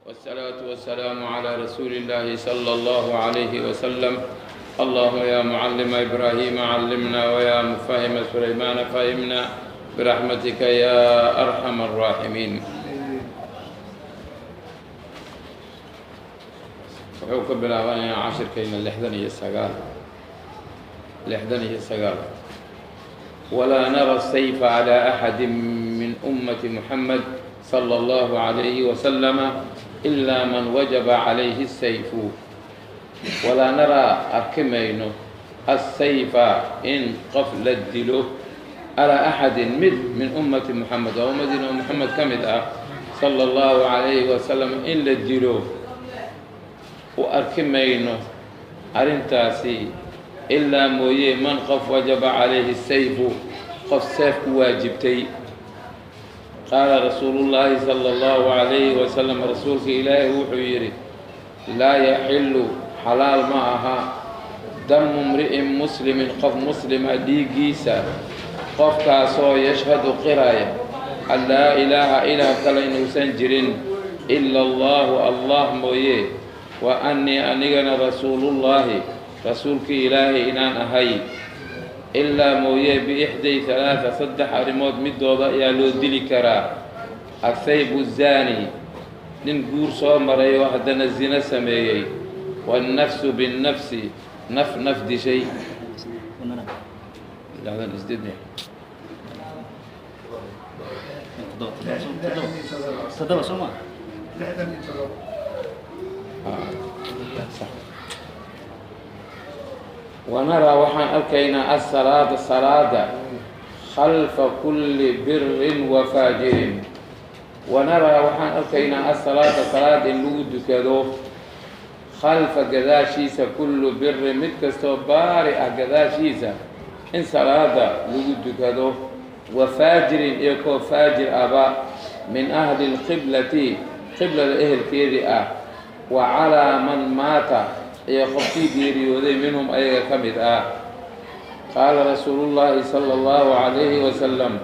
والصلاة والسلام على رسول الله صلى الله عليه وسلم. اللهم يا معلم إبراهيم علمنا، ويا مفهم سليمان فهمنا، برحمتك يا أرحم الراحمين. Wuxuu ka bilaabanayaa cashirkayna 69, 69. Walaa nara asayfa calى axadi min ummati Muxamed salى اllahu عalayhi wasalama ilaa man wajaba calayhi الsayfu. Walaa naraa, arki mayno, assayfa, in qof la dilo, calaa axadin, mid, min ummati Muxamed, oo ummadii Nabi Muxamed ka mid ah, sala allahu calayhi wasalam, in la dilo u arki mayno arrintaasi, ilaa mooye man, qof, wajaba calayhi sayfu, qof seef ku waajibtay. Qaala rasuulullaahi sala allahu calayhi wasalam, rasuulka Ilaahay wuxuu yidhi: laa yaxilu, xalaal ma aha, damu mri'in muslimin, qof muslima dhiiggiisa, qofkaasoo yashhadu, qiraya, an laa ilaaha, ilaah kale inuusan jirin, ila allahu, Allah mooye, wa annii, anigana, rasuulullaahi, rasuulkii Ilaahay inaan ahay, ilaa mooye biixday halaata, saddex arrimood midooda ayaa loo dili karaa: athaybu zaani, nin guur soo maray oo haddana zino sameeyey; waannafsu binnafsi, naf naf dishay. 68. 7 soo maa? 67. Wanaraa, waxaan arkaynaa, asalaada, salaada, khalfa kulli birin wa faajirin. Wanaraa, waxaan arkaynaa, asalaada, salaada, in lagu dukado, khalfa, gadaashiisa, kullu birin, mid kastoo baari ah gadaashiisa in salaada lagu dukado, wa faajirin, iyo koo faajir aba, min ahli lqiblati, qiblada ehelkeedii ah, wa calaa man maata, iyo qofkii geeriyooday, minhum, ayaga ka mid ah. Qaala rasuulullaahi sala allahu calayhi wasalam,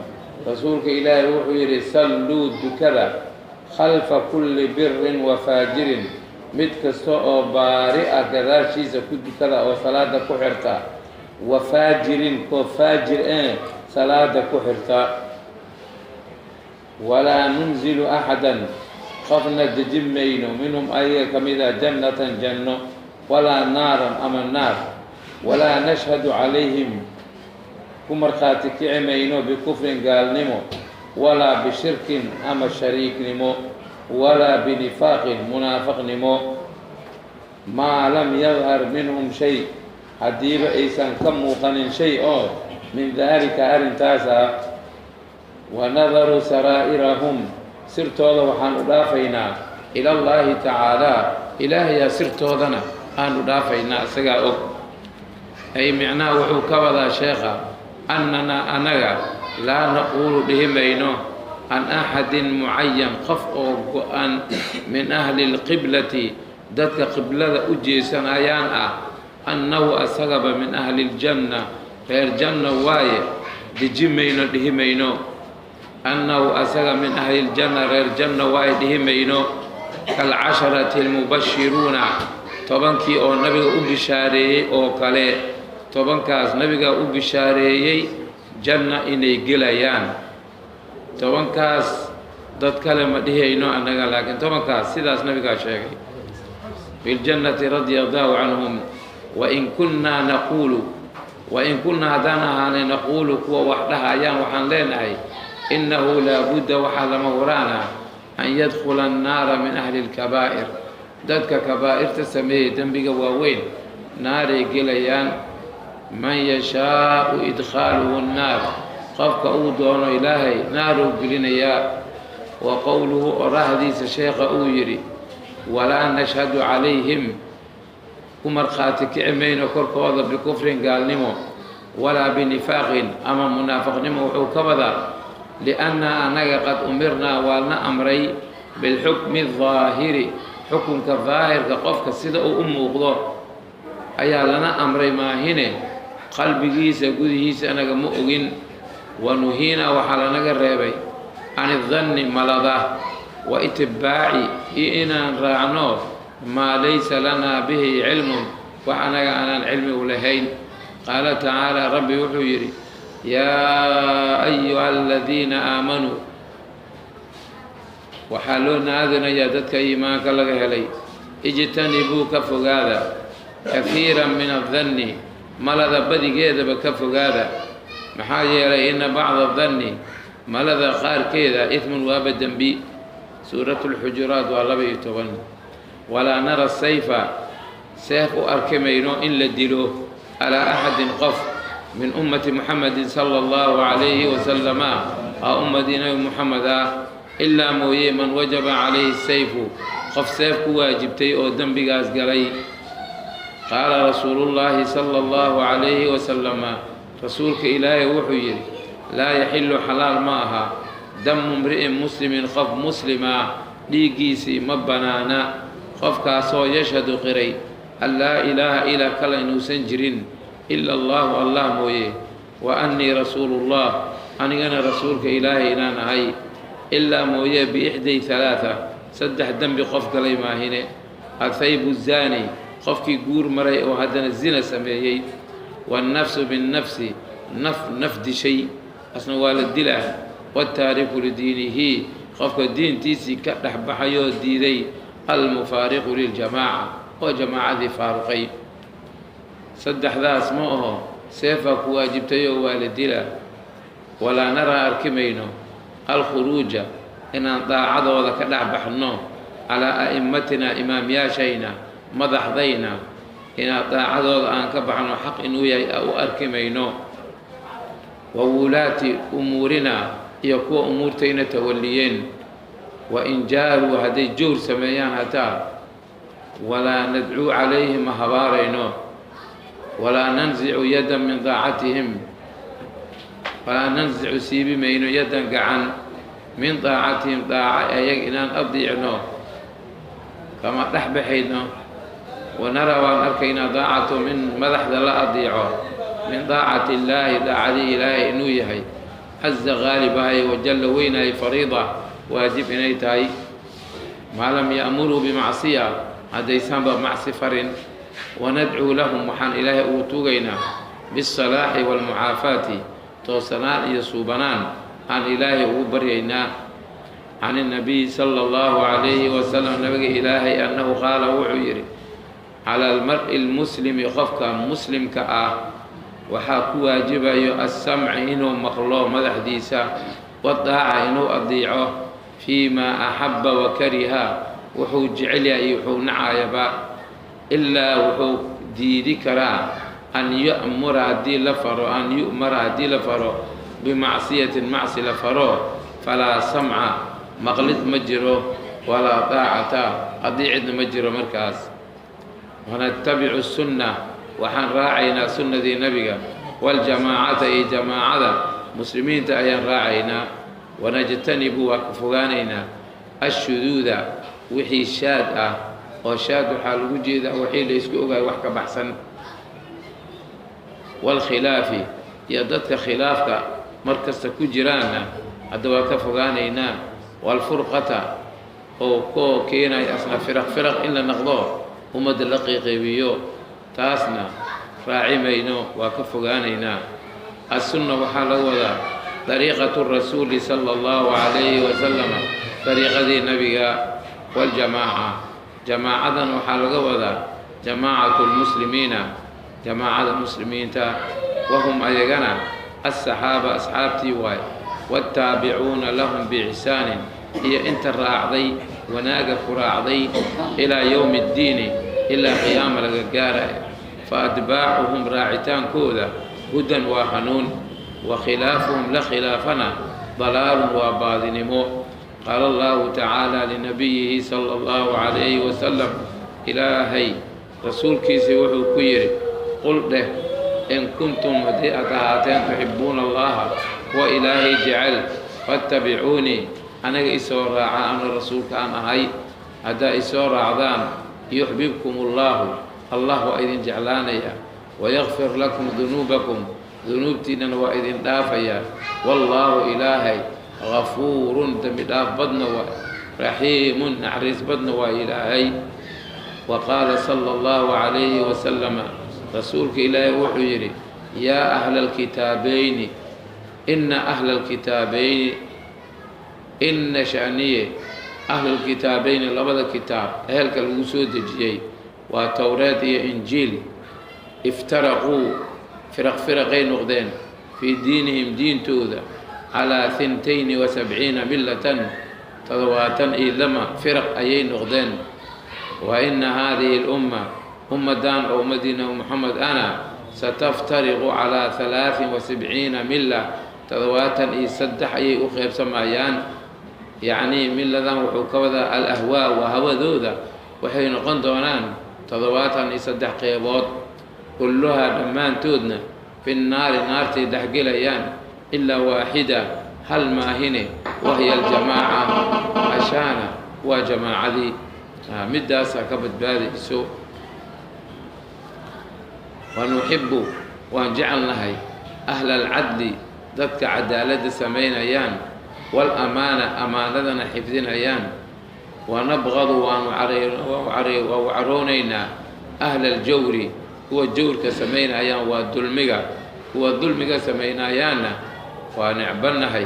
rasuulka Ilaahay wuxuu yidhi: salluu, dukada, khalfa kulli birin wa faajirin, mid kasta oo baari ah gadaashiisa ku dukada oo salaada ku xirta, wa faajirin, koo faajir ee salaada ku xirta. Walaa nunzilu axadan, qofna dejin mayno, minhum, ayaga ka mid ah, jannatan, janno, walaa naaran, ama naar. Walaa nashhadu calayhim, ku markhaati kici mayno, bikufrin, gaalnimo, walaa bishirkin, ama shariiknimo, walaa binifaaqin, munaafaqnimo, maa lam yadhar minhum shay, haddiiba aysan ka muuqanin shay oo min daalika, arrintaas ah. Wanadaruu saraa'irahum, sirtooda waxaan u dhaafaynaa, ila allaahi tacaalaa, Ilaahayaa sirtoodana aan u dhaafaynaa, isagaa og. Ay micnaha wuxuu ka wadaa sheekha annanaa, annaga, laa naquulu, dhihi mayno, can axadin mucayan, qof oo go-an, min ahli lqiblati, dadka qiblada u jeesanayaan ah, annahu, asagaba, min ahli ljanna, reer janna waaye, deji mayno, dhihi mayno annahu, asaga, min ahli ljanna, reer janna waaye, dhihi mayno, kalcasharati almubashiruuna, 10kii oo nabiga u bishaareeyey oo kale. 10kaas nabiga u bishaareeyey janna inay gelayaan, 10kaas dad kale ma dhihayno annaga, laakiin 10kaas sidaas nabigaa sheegay biljannati, radia allahu canhum. Wain kunnaa naquulu, wain kunnaa, haddaan ahaanay, naquulu, kuwa wax dhahayaan, waxaan leenahay: innahu laabudda, waxaa lama huraan ah, an yadkhula annaara min ahli lkabaa'ir, dadka kabaa'irta sameeyey, dembiga waaweyn, naaray gelayaan, man yashaau idkhaaluhu nnaar, qofka uu doono Ilaahay naaruu gelinayaa. Wa qowluhu, orahdiisa sheekha uu yidhi: walaa nashhadu calayhim, ku markhaati kici mayno korkooda, bikufrin, gaalnimo, walaa binifaaqin, ama munaafaqnimo, wuxuu ka wadaa: lianna, annaga, qad umirnaa, waa na amray, bilxukmi daahiri, xukunka daahirka, qofka sida uu u muuqdo ayaa lana amray maahine, qalbigiisa gudihiisa anaga ma ogin. Wanuhiina, waxaa lanaga reebay, can idanni, malada. Wa itibaaci, iyo inaan raacno, maa laysa lanaa bihi cilmun, wax anaga aanaan cilmi u lahayn. Qaala tacaala, Rabbi wuxuu yidhi: "Yaa ayuha aladiina aamanuu." Waxaa loo naadinayaa dadka iimaanka laga helay. "Ijtanibuu," ka fogaada, "kahiira min addanni," malada badigeedaba ka fogaada. Maxaa yeelay, "inna bacda danni," malada qaarkeeda, "ithmun," waaba dembi. Suuratu Lxujuraat waa 12. "Walaa nara sayfa," seef u arki mayno in la dilo, "calaa axadin," qof, "min ummati Muxamedin sala Allahu calayhi wasalama," aa ummadii Nabi Muxamed ah, ilaa mooye, "man wajaba calayhi sayfu," qof seef ku waajibtay oo dembigaas galay. Qaala rasuulullaahi sala Allahu calayhi wasalama, Rasuulka Ilaahay wuxuu yidhi: "Laa yaxilu," xalaal ma aha, "damu mri'in muslimin," qof muslima dhiiggiisii ma bannaana, qofkaasoo "yashhadu," qiray, "an laa ilaaha," ilaah kale inuusan jirin, "ila Allahu," Allah mooye, "wa annii rasuulullah," anigana rasuulka Ilaahay inaan ahay, ilaa mooye, "biixday halaata," saddex dembi qof galay maahine: athaybu zaani, qofkii guur maray oo haddana zina sameeyey; waannafsu binnafsi, naf naf dishay asna waa la dilaa; waataariku lidiinihi, qofka diintiisii ka dhex baxayoo diiday, almufaariqu liljamaaca, oo jamaacadii faaruqay. Saddexdaas ma aho seefaa ku waajibtayoo waa la dilaa. "Walaa naraa," arki mayno, "alkhuruuja," inaan daacadooda ka dhex baxno, "calaa a'immatinaa," imaamyaashayna, madaxdayna inaan daacadooda aan ka baxno xaq inuu yahay u arki mayno, "wa wulaati umuurinaa," iyo kuwa umuurtayna tawaliyeen, "wa in jaaruu," hadday jowr sameeyaan hataa. "Walaa nadcuu calayhim," ma habaarayno. "Walaa nansicu yaddan min daacatihim," walaa nansicu, siibi mayno, yaddan, gacan, "min daacatihim," daaca ayaga inaan adiicno kama dhex baxayno. "Wanara," waan arkaynaa, "daacatu," min madaxda la adiico, "min daacati illaahi," daacadii Ilaahay inuu yahay, "caza," qaalibahay, "wajalla," weynahay, "fariida," waajib inay tahay, "maa lam ya'muruu bimacsiya," haddaysanba macsi farin. "Wanadcuu lahum," waxaan Ilaahay ugu tuugaynaa, "bisalaaxi waalmucaafaati," toosanaan iyo suubanaan aan Ilaahay ugu baryaynaa. Can innabiyi sala Allahu calayhi wasalam, Nabiga Ilaahay, annahu qaala, wuxuu yidhi: "Cala almar'i almuslimi," qofka muslimka ah waxaa ku waajibayo, "assamci," inuu maqlo madaxdiisa, "wadaaca," inuu adiico, "fii maa axabba wa kariha," wuxuu jecel yahay iyo wuxuu nacayaba, ilaa wuxuu diidi karaa, "an ya'mura," haddii la faro, "an yu'mara," haddii la faro, "bimacsiyatin," macsi la faro, "falaa samca," maqlid ma jiro, "walaa daacata," adiicidna ma jiro markaas. "Wanatabicu sunna," waxaan raacaynaa sunnadii Nebiga, "waljamaacata," iyo jamaacada muslimiinta ayaan raacaynaa. "Wanajtanibu," waa ka fogaanaynaa, "ashuduuda," wixii shaad ah. Oo shaad waxaa lagu jeedaa wixii la isku ogaay wax ka baxsan. "Waalkhilaafi," iyo dadka khilaafka mar kasta ku jiraanna hadda waa ka fogaanaynaa. "Waalfurqata," oo koo keenaya asna firaq firaq in la naqdo, ummadda la qiiqeybiyo, taasna raaci mayno, waa ka fogaanaynaa. Assunna waxaa laga wadaa dariiqatu rasuuli sala Allahu calayhi wasalama, dariiqadii Nabiga. Waljamaaca, jamaacadan waxaa laga wadaa jamaacatu lmuslimiina, jamaacada muslimiinta. Wahum, ayagana, assaxaaba, asxaabtii waay, waataabicuuna lahum biixsaanin, iyo inta raacday, wanaaga ku raacday, ilaa yowmi ddiini, ilaa qiyaama laga gaaraya. Fa atbaacuhum, raacitaankooda, hudan, waa hanuun, wa khilaafuhum, la khilaafana, dalaalun, waa baadinimo. Qaala Allahu tacaala linabiyihi sala Allahu calayhi wasalam, Ilaahay rasuulkiisii wuxuu ku yidhi: "Qul," dheh, "in kuntum," haddii aad ahaateen, "tuxibbuuna Allaha," kuwa Ilaahay jecel, "fattabicuunii," aniga isoo raaca, anu rasuulka aan ahay haddaa isoo raacdaan, "yuxbibkum Allahu," Allah waa idin jeclaanaya, "wayakfir lakum dunuubakum," dunuubtiinnana waa idin dhaafayaa, "wallaahu," Ilaahay, "gafuurun," dembi dhaaf badna waay. Raxiimun, naxariis badna waa Ilaahay. Wa qaala sala allahu calayhi wasalama, rasuulka Ilaahay wuxuu yidhi: yaa ahla alkitaabayni, ina ahla alkitaabayni, ina shaniye ahlalkitaabayni, labada kitaab ehelka lagu soo dejiyey waa Towreed iyo Injiil, iftaraquu, firaq firaqay noqdeen, fii diinihim, diintooda, calaa 72 millatan, 72 firaq ayay noqdeen. Wa ina haadihi alumma, ummadan oo ummadii Nabi Moxamed ana, sataftariqu calaa 73 milla, 73 ayay u qeybsamayaan. Yacnii milladan wuxuu ka wadaa al ahwaa, waa hawadooda, waxay noqon doonaan 73 qeybood. Kulluhaa, dhammaantoodna, fi nnaari, naartay dhexgelayaan, ilaa waaxida, hal maahine, wahiya aljamaaca, ashaana waa jamaacadii, middaasaa ka badbaadayso. Wanuxibu, waan jecelnahay, ahla alcadli, dadka cadaaladda samaynayaan, waalamaana, amaanadana xifdinayaan. Wanabqadu, waanu waa caroonaynaa, ahla aljawri, kuwa jawrka samaynayaan, waa dulmiga, kuwa dulmiga samaynayaanna waa necbannahay,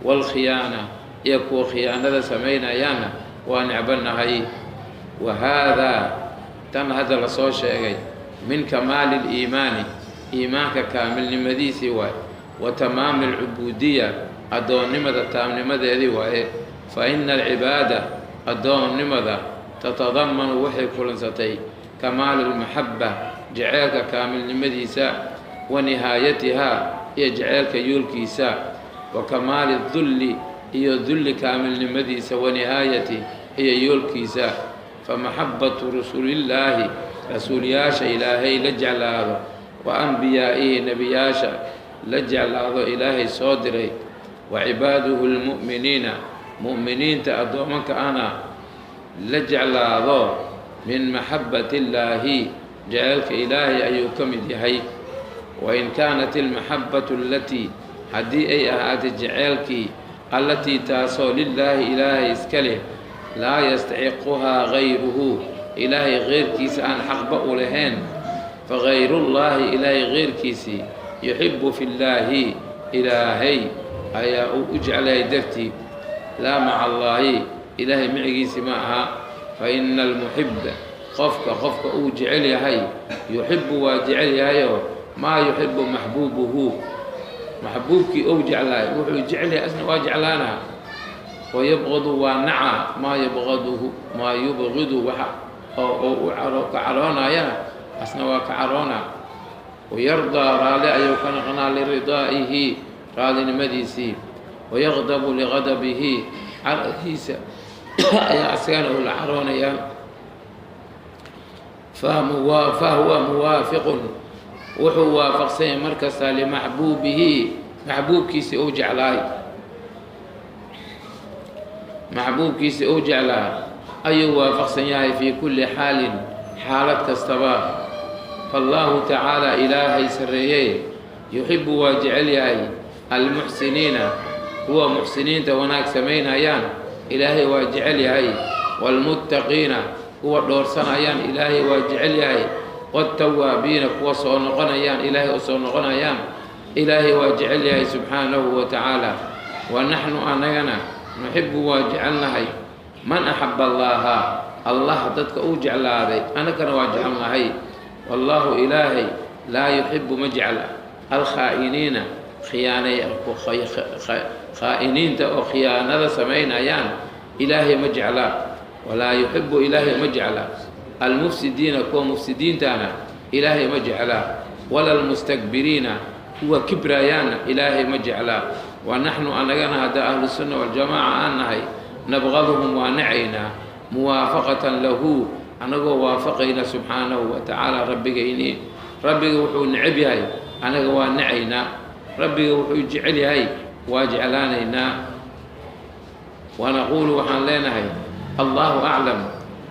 waalkhiyaana, iyo kuwa khiyaanada samaynayaanna waa necbannahay. Wa haadaa, tan hadda lasoo sheegay, min kamaali liimaani, iimaanka kaamilnimadiisii waaye, wa tamaami alcubuudiya, addoonnimada taamnimadeedii waaye. Fa ina alcibaada, addoonnimada, tatadamanu, waxay kulansatay, kamaala almaxabba, jaceylka kaamilnimadiisa, wa nihaayatihaa, iyo jaceylka yoolkiisa, wa kamaali dulli, iyo dulli kaamilnimadiisa, wa nihaayati, iyo yoolkiisa. Fa maxabbatu rasuulillaahi, rasuulyaasha Ilaahay la jeclaado, wa ambiyaa'ihi, nebiyaasha la jeclaado Ilaahay soo diray, wa cibaaduhu lmu'miniina, mu'miniinta addoomanka ana la jeclaado, min maxabbati illaahi, jaceylka Ilaahay ayuu ka mid yahay. Wain kaanat almaxabbatu alatii, haddii ay ahaatay jaceylkii, allatii, taasoo, lilaahi, Ilaahay iska leh, laa yastaxiquhaa gayruhu, Ilaahay keyrkiisa aan xaqba u lahayn, fagayrullaahi, Ilaahay keyrkiisii, yuxibu fi llaahi, Ilaahay ayaa uu u jeclahay dartii, laa maca allaahi, Ilaahay micigiisi ma aha. Fa ina almuxiba, qofka uu jecel yahay, yuxibu, waa jecel yahayoo, maa yuxibu maxbuubuhu, maxbuubkii ou jeclaay wuxuu jecel yahay asna waa jeclaanaa. Wayabqadu, waa naca, maa yabqaduhu, maa yubqidu, waxa oo u ka caroonayana asna waa ka caroonaa. Wayardaa, raali ayuu ka noqonaa, liridaa'ihi, raalinimadiisii. Wayaqdabu liqadabihi, caradiisa ayaa asagana uu la caroonayaa. Fahuwa muwaafiqun, wuxuu waafaqsanya markasta, limaxbuubihi, maxbuubkiisii uu jeclaay, maxbuubkiisii uu jeclaa ayuu waafaqsan yahay, fii kulli xaalin, xaalad kastaba. Faallaahu tacaala, Ilaahay sarreeye, yuxibu, waa jecel yahay, almuxsiniina, kuwa muxsiniinta wanaag samaynayaan Ilaahay waa jecel yahay, waalmuttaqiina, kuwa dhoorsanayaan Ilaahay waa jecel yahay, waaltawaabiina, kuwa soo noqonayaan, Ilaahay u soo noqonayaan Ilaahay waa jecel yahay subxaanahu wa tacaala. Wa naxnu, anagana, nuxibu, waa jecelnahay, man axaba allaaha, Allah dadka uu jeclaaday anagana waa jecelnahay. Wallaahu, Ilaahay, laa yuxibu, ma jecla, alkhaa'iniina, khiyaanay, khaa'iniinta oo khiyaanada samaynayaan Ilaahay ma jecla. Walaa yuxibu, Ilaahay ma jecla, almufsidiina, kuwa mufsidiintana Ilaahay ma jecla, wala almustakbiriina, kuwa kibrayaanna Ilaahay ma jecla. Wa naxnu, anagana hadda ahlusunna waljamaaca aan nahay, nabqaduhum, waa nacaynaa, muwaafaqatan lahu, anagoo waafaqayna subxaanahu wa tacaala rabbigayni. Rabbiga wuxuu necab yahay anaga waa nacaynaa, rabbiga wuxuu jecel yahay waa jeclaanaynaa. Wanaquulu, waxaan leenahay, allahu aclam,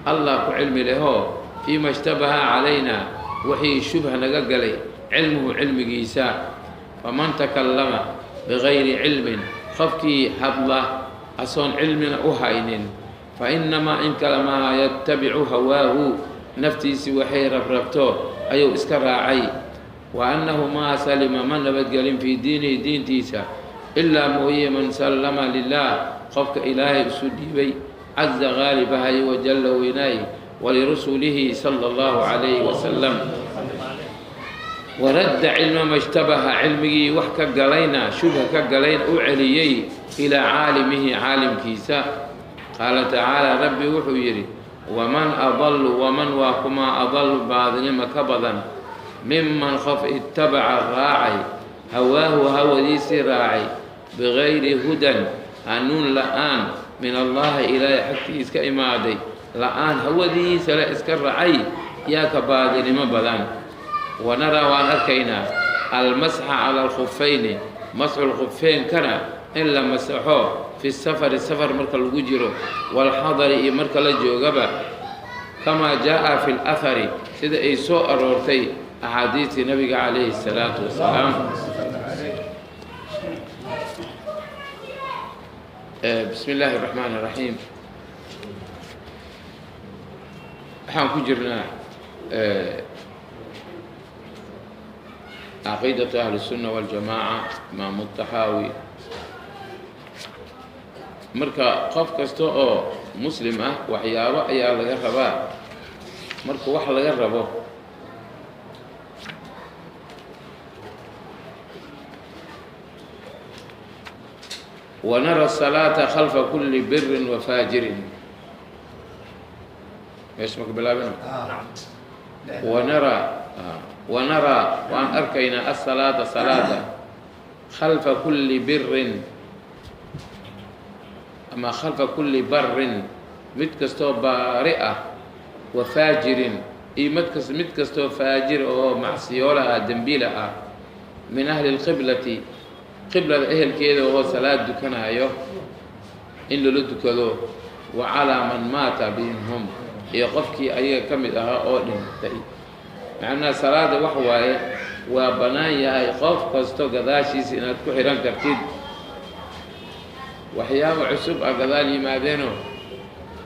Allah ku cilmi lehoo, fiima ishtabaha calayna, wixii shubha naga galay, cilmuhu, cilmigiisa. Faman takallama bigayri cilmin, qofkii hadla asoon cilmina u haynin. Fa innamaa in kale maaha yatabicu hawaahu, naftiisii waxay rabrabto ayuu iska raacay. Wa annahu maa salima, ma nabadgelin, fii diinihi, diintiisa, ilaa mooye man sallama lilah, qofka Ilaahay isu dhiibay, caza qaalibahay wajalla weynaay, walirusulihi sala allahu calayhi wasalam, waradda cilma ma ishtabaha, cilmigii wax ka galayna, shubha ka galayna, u celiyey ilaa caalimihi, caalimkiisa. Qaala tacaala, Rabbi wuxuu yidhi: waman adalu, waman waa kumaa, adalu baadinimo ka badan, miman qof itabaca raacay, hawaahu hawadiisii raacay, bigayri hudan, hanuun la-aan, min Allahi, Ilaahay xagtiis ka imaaday la-aan, hawadiisa le iska raacay, yaa ka baadinimo badan? Wanaraa, waan arkaynaa, almasxa cala alkhufayni, masxu lkhufeynkana in la masaxo, fi safari, safar marka lagu jiro, walxadari, iyo marka la joogaba, kamaa jaa-a fi lahari, sida ay soo aroortay axaadiistii Nabiga calayhi الsalaatu wasalaam. Bismi illaahi الraxmaan الraxiim. Waxaan ku jirnaa caqiidatu ahli الsunna waاljamaaca, Imaamu Taxaawi. Marka qof kasta oo muslim ah waxyaabo ayaa laga rabaa. Marka wax laga rabo, wanara الsalaata khalfa kuli birin wa faajirin, meesha maka bilaabina. Wanara, waan arkaynaa, asalaata, salaada, khalfa kuli birin ama khalfa kulli barin, mid kastoo baari ah, wa faajirin, iyo mid kastoo faajir oo macsiyoola ah, dembiila ah, min ahli lqiblati, qiblada ehelkeeda oo salaad dukanaayo, in lala dukado. Wa calaa man maata minhum, iyo qofkii ayaga ka mid ahaa oo dhintay. Macnaha salaada wax waaye, waa bannaan yahay qof kasto gadaashiisa inaad ku xidhan kartid. Waxyaaba cusub a gadaal yimaadeeno,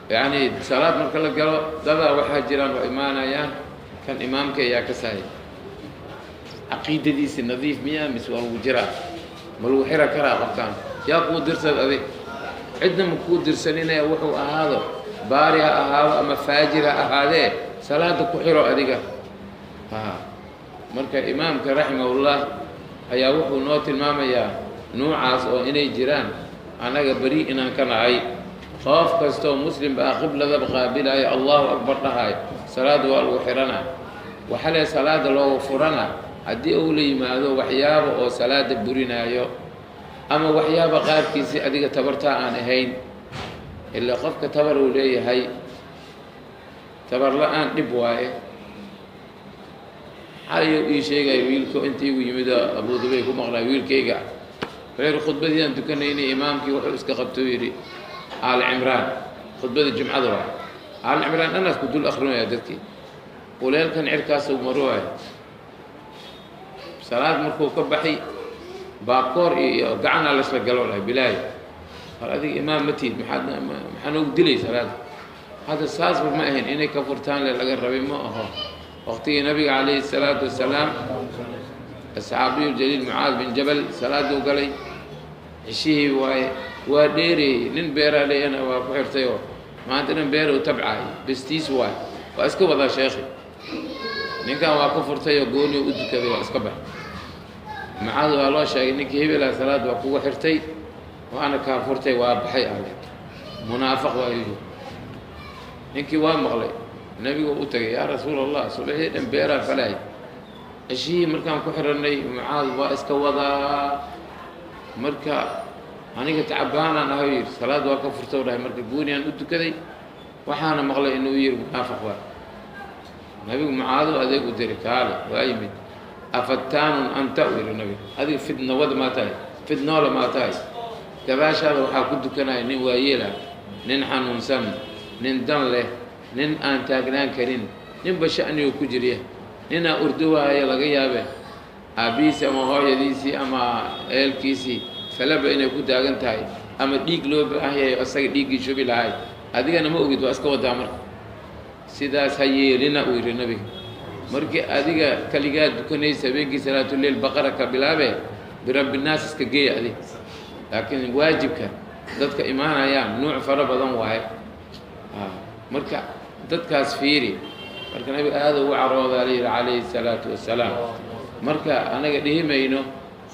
yacni salaad marka la galo, dadaa waxaa jiraan oo imaanayaan, kan imaamka ayaa ka sahay, caqiidadiisi nadiif miyaa mise waa lagu jiraa? Ma lagu xira karaa qofkaan? Yaa kuu dirsad adig? Cidna ma kuu dirsaninaya. Wuxuu ahaado, baari ha ahaado ama faajir ha ahaadee, salaada ku xiro adiga. A marka imaamka raximahullah ayaa wuxuu noo tilmaamayaa nuucaas oo inay jiraan, annaga beri inaan ka nahay. Qof kastoo muslim baa qibladaba qaabilayo, Allahu akbar dhahayo, salaada waa lagu xihana. Waxaa le salaada looga furana haddii uu la yimaado waxyaaba oo salaada burinaayo ama waxyaaba qaarkiisi adiga tabartaa aan ahayn. Ilaa qofka tabar uu leeyahay, tabar la-aan dhib waaye. Xalayuu ii sheegaya wiilko inta igu yimid oo Abudubay ku maqnay wiilkayga. Wuxuu yihi: khudbadiiaan tukanaynay, imaamkii wuxuu iska qabtay, yidhi, Aali Cimraan, khudbada jumcada waay, Aali Cimraan dhanaas ku dul akrinaya dadkii, kuleelkan cirkaasuu maruwaay. Salaad markuu ka baxay, baakoor iyo gacanaa laysla galo dhahay, bilaahi, war adiga imaam ma tihid, maxaad maxaa noogu dilay salaada hadda? Saasba ma ahayn inay ka furtaan le laga rabay. Ma aho. Waqtigii Nabiga calayhi الsalaatu wasalaam, asxaabiyu jaliil Mucaad bin Jabal salaaduu galay, ceshihii waaye, waa dheereeyey. Nin beeraaleyana waa ku xirtay oo maanta dhan beer u tabcaay, bestiis waay, waa iska wadaa sheekhi. Ninkan waa ka furtay oo gooni u dukaday, waa iska baxay. Mucaad waa loo sheegay: ninkii hebelaa salaad waa kugu xirtay, waana kaa furtay, waa baxay, ale munaafaq waa yii. Ninkii waa maqlay, Nebigu u tagay: yaa Rasuul Allah, subaxii dhan beeraa falaay, ceshihii markaan ku xirannay Mucaad waa iska wadaa, marka aniga tacabaanaan ahay, yidhi, salaad waa ka furta dhahay, marka gooniaan u tukaday, waxaana maqlay inuu yihi munaafiq waa. Nabigu Mucaado adeeg u diray: kaale. Waa yimid. Afattaanun anta, u yihi nabigu, adiga fidnawada maa tahay? Fidnoola maa tahay? Gadaashaada waxaa ku dukanaya nin waayeela, nin xanuunsan, nin dan leh, nin aan taagnaan karin, ninba sha'nigu ku jirya, ninaa urduwaaya, laga yaabe aabbihiisii ama hooyadiisii ama eelkiisii falaba inay ku taagan tahay, ama dhiig loo baahan yahay, isaga dhiiggii shubi lahay. Adigana ma ogid, waa iska wadaa. Marka sidaas ha yeelina, uu yidhi nabiga. Markii adiga kaligaa dukanaysa habeenkii salaatuleyl, Baqara ka bilaabe, birabbi naas iska geeya adig. Laakiin waajibka dadka imaanayaan nuuc fara badan waaye. Marka dadkaas fiiri. Marka nabiga aada ugu caroodaa la yidhi, calayhi salaatu wassalaam. Marka anaga dhihi mayno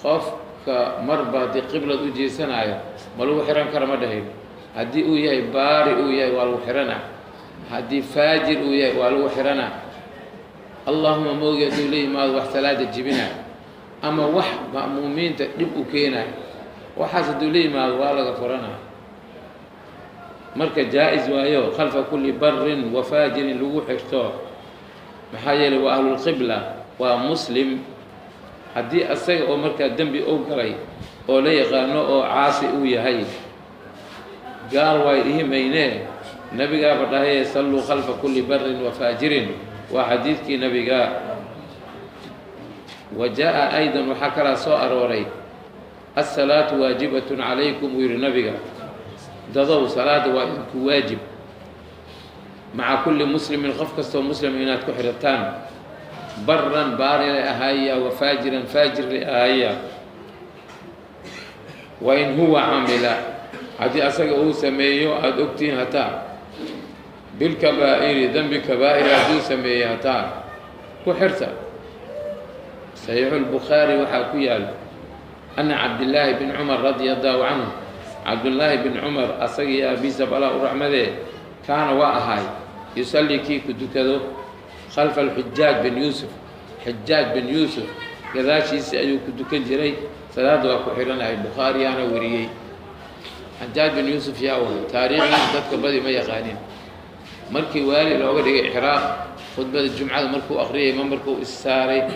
qofka marba haddii qiblad u jeesanaayo ma lagu xihan kara, ma dhahayno. Haddii uu yahay baari uu yahay, waa lagu xihanaa. Haddii faajir uu yahay, waa lagu xihanaa. Allahuma moogi hadduu la yimaado wax salaada jibinayo ama wax ma'muumiinta dhib u keenayo, waxaas hadduu la yimaado waa laga furanaa. Marka jaa-is waayo khalfa kulli barin wa faajirin lagu xirto, maxaa yeelay waa ahlulqibla, waa muslim. Haddii asaga oo markaa dembi u galay oo la yaqaano oo caasi uu yahay, gaal waay dhihi maynee. Nabigaaba dhahaye: "Salluu khalfa kulli barin wa faajirin." Waa xadiidkii nabiga. Wa jaa aydan, waxaa kalaa soo arooray: "Asalaatu waajibatun calaykum," uu yihi nabiga. Dadow, salaada waa idinku waajib, maca kulli muslimin, qof kastoo muslim inaad ku xidhataan, baran baari la ahaaya wa faajiran faajir la ahaaya. Wa in huwa camila, haddii asaga uu sameeyo aada ogtihiin hataa, bilkabaa'iri, dembi kabaa'ir hadduu sameeyey hataa, ku xirta. Saxiixu lbukhaari waxaa ku yaal ana Cabdillaahi bin Cumar radia allahu canhu, Cabdullaahi bin Cumar asagii aabiisa balaa u raxmadee, kaana waa ahaay yusallii kii ku dukado khalfa alxujaaj bin Yuusuf. Xajaaj bin Yuusuf gadaashiisii ayuu ku dukan jiray, salaadda waa ku xidhanahay. Bukhaariyaana wariyey. Xajaaj bin Yuusuf yaa wahay? Taariikhdiisa dadka badi ma yaqaanin. Markii waali looga dhigay Ciraaq, khudbada jumcada markuu akhriyay, mambarkuu issaaray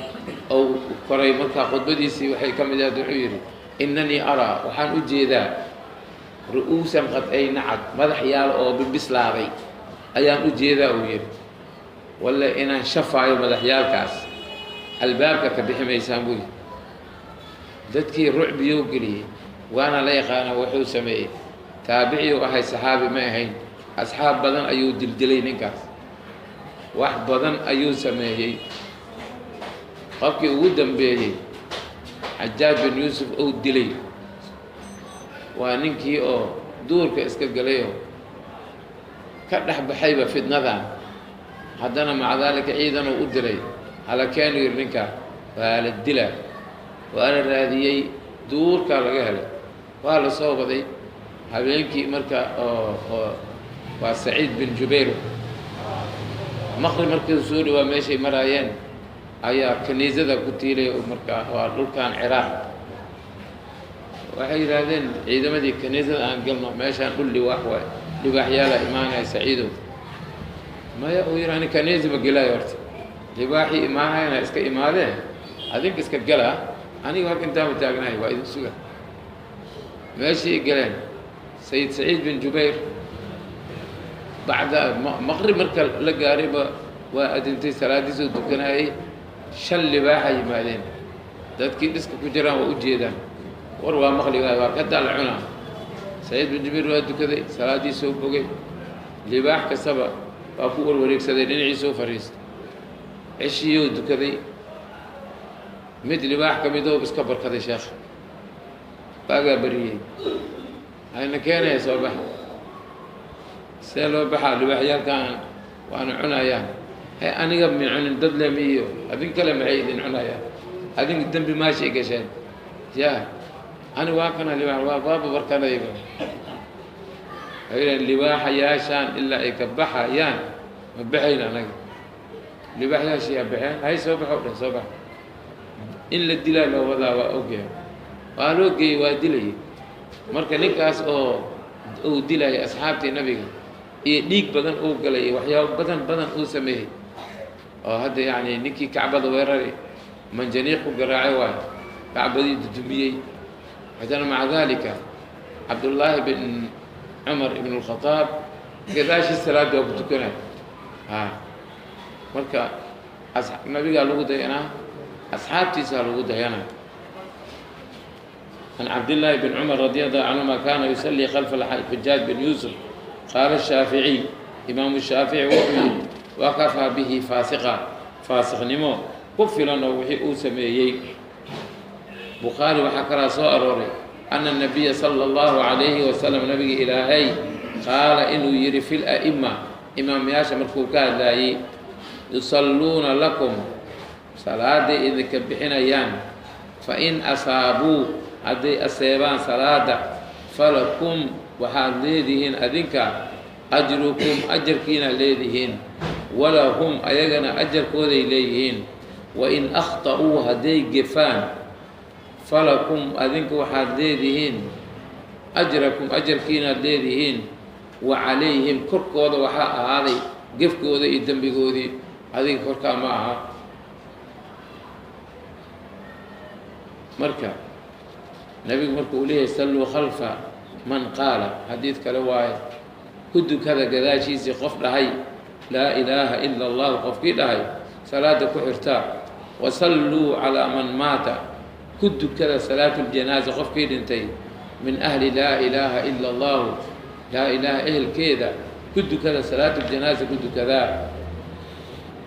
ou koray, markaa khudbadiisii waxay ka mid ahayd, wuxuu yidhi: "Inanii araa, waxaan u jeedaa, ru'uusan qad aynacad, madax yaal oo bibislaaday ayaan u jeedaa," uu yidhi. "Walle inaan shafaayo madaxyaalkaas, albaabka ka bixi maysaan," buu yidhi. Dadkii rucbiyou geliyey, waana la yaqaanaa wuxuu sameeyey. Taabiciyuu ahay, saxaabi ma ahayn. Asxaab badan ayuu dildilay ninkaas, wax badan ayuu sameeyey. Qofkii ugu dambeeyey Xajaaj bin Yuusuf uu dilay waa ninkii oo duurka iska galayoo ka dhex baxayba fitnadan. Haddana maca daalika ciidan uu u diray, halakeenu yidhi ninkaa waa la dilaa. Waa la raadiyey, duurkaa laga helay, waa la soo waday habeenkii. Marka oo waa Saciid bin Jubayr. Maqrib markii soo dhawaa meeshay maraayeen ayaa kaniisada ku tiilay. Markaa waa dhulkan Ciraaq. Waxay yidhaahdeen ciidamadii: "Kaniisada aan galno, meeshaan dhul liwaax waay, libaaxyaala imaanaya." "Saciidow, maya," uu yidhi, "ani kaniisa ma gelaayo. Horta libaaxii imaanayana iska imaadeen, adinka iska galaa, aniga halka intaama taagnahay, waa idin suga." Meeshii galeen Sayid Saciid bin Jubayr bacda maqrib marka la gaarayba waa adintay, salaadiisuu dukanayay. Shan libaaxa yimaadeen. Dadkii dhiska ku jiraan waa u jeedaan, war waa maqli waay, waa ka daal cunaa. Saciid bin Jubayr waa dukaday, salaaddii bogay, libaax kastaba waa ku warwareegsaday, dhinaciisoo fadhiistay. Ceshiyou dukaday, mid libaax ka midoo iska barkaday. Sheekh waagaa bariyey, hayna keenaya, "Soo baxa." "See loo baxaa? Libaaxyaalkaan waana cunayaan." "Hay, aniga mi cunin, dad le miiyo adin kale, maxay idin cunayaan? Adinka dembi maashay gasheen ya ani waa kana libaax waa waaba barkanayba." Waxay yidhahen libaaxayaashaan ilaa ay ka baxayaan ma baxayn anaga. Libaaxyaashiyaa baxeen. "Hay, soo baxo," dheh, "soo bax." In la dilaa loo wadaa, waa ogyahay, waa loo geeyey, waa dilayay. Marka ninkaas oo uu dilayay asxaabtii nabiga iyo dhiig badan uu galay iyo waxyaabo badan badan uu sameeyey, oo hadda yacni ninkii Kacbada weerari manjaniiq ku garaacay waayo, kacbadii dudumiyey. Haddana maca dalika Cabdullaahi bin Cumar ibn اlkhadaab gadaashii salaadda waa ku tukanay. A marka nabigaa lagu dayanaa, asxaabtiisaa lagu dayanaa. Can Cabdillaahi bin Cumar radi allahu canhuma kaana yusallii khalfa Xujaaj bin Yuusuf. Qaala Shaaficiy, Imaamu Shaafici wuxuu yidhi: wakafaa bihi faasiqa, faasiqnimo ku filan oo wixii uu sameeyey. Bukhaari waxaa kalaa soo arooray ana nabiya sala allahu calayhi wasalam, nabiga Ilaahay, qaala inuu yidhi fi la'ima, imaamyaasha markuu ka hadlaayey: yusalluuna lakum, salaaday idinka bixinayaan, fa in asaabuu, hadday aseebaan salaada, falakum, waxaad leedihiin adinka, ajrukum, ajarkiinaad leedihiin, walahum, ayagana ajarkooday leeyihiin. Wain akhta'uu, hadday gefaan, falakum, adinka waxaad leedihiin, ajrakum, ajarkiinaad leedihiin, wa calayhim, korkooda waxaa ahaaday gefkooda iyo dembigoodii, adiga korkaa ma aha. Marka nabigu marka uu leeyahay salluu khalfa man qaala, xadiid kale waaye, ku dukada gadaashiisii qof dhahay laa ilaaha ila allahu, qofkii dhahay salaada ku xirtaa. Wasalluu calaa man maata, ku dukada salaatu ljanaaza qofkii dhintay min ahli laa ilaaha ila allahu, laa ilaaha ehelkeeda ku dukada salaatu ljanaaza ku dukadaa.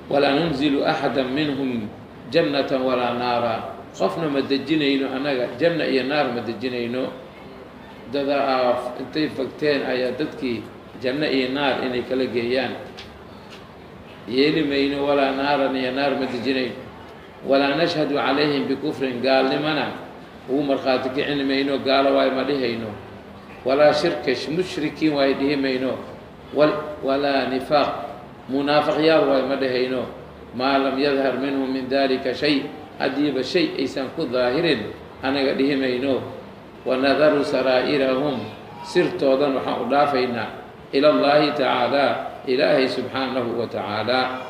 Walaa nunzilu axada minhum jannata walaa naara, qofna ma dejinayno annaga, janna iyo naar ma dejinayno. Dada intay fagteen ayaa dadkii janno iyo naar inay kala geeyaan yeeli mayno. Walaa naaran, iyo naar ma dejinayno. Walaa nashhadu calayhim bikufrin, gaalnimana ugu markhaati kicin mayno, gaalo waay ma dhihayno. Walaa shirka, mushrikiin waay dhihi mayno. Walaa nifaaq, munaafiqyaal waay ma dhihayno. Maa lam yadhar minhum min dalika shay, haddiiba shay aysan ku daahirin anaga dhihi mayno. Wanadaru saraa'irahum, sirtoodan waxaan u dhaafaynaa ila allahi tacaala, Ilaahay subxaanahu wa tacaala.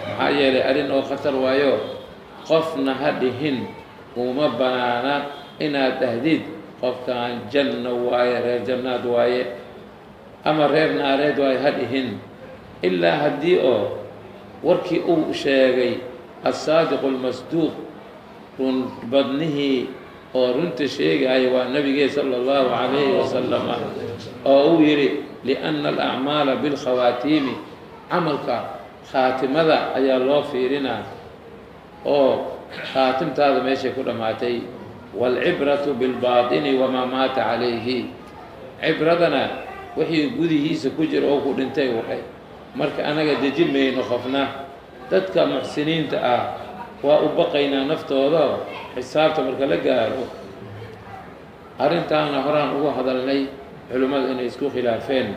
Maxaa yeelay arrin oo khatar waayo, qofna ha dhihin, uma banaana inaad dhahdid qofkaan janno waaye, reer jannaad waaye ama reer naareed waaye, ha dhihin, ilaa haddii oo warkii uu sheegay assaadiqu almasduuq, run badnihii oo runta sheegaya, waa nabigee sala allahu calayhi wasalama, oo uu yidhi: lianna alacmaala bilkhawaatiimi, camalka khaatimada ayaa loo fiirinaa, oo khaatimtaada meeshay ku dhammaatay. Waalcibratu bilbaatini wamaa maata calayhi, cibradana wixii gudihiisa ku jira oo ku dhintay waxay. Marka anaga deji mayno qofna. Dadka muxsiniinta ah waa u baqaynaa naftooda xisaabta marka la gaaro. Arrintaana horaan ugu hadalnay culimmada inay isku khilaafeen.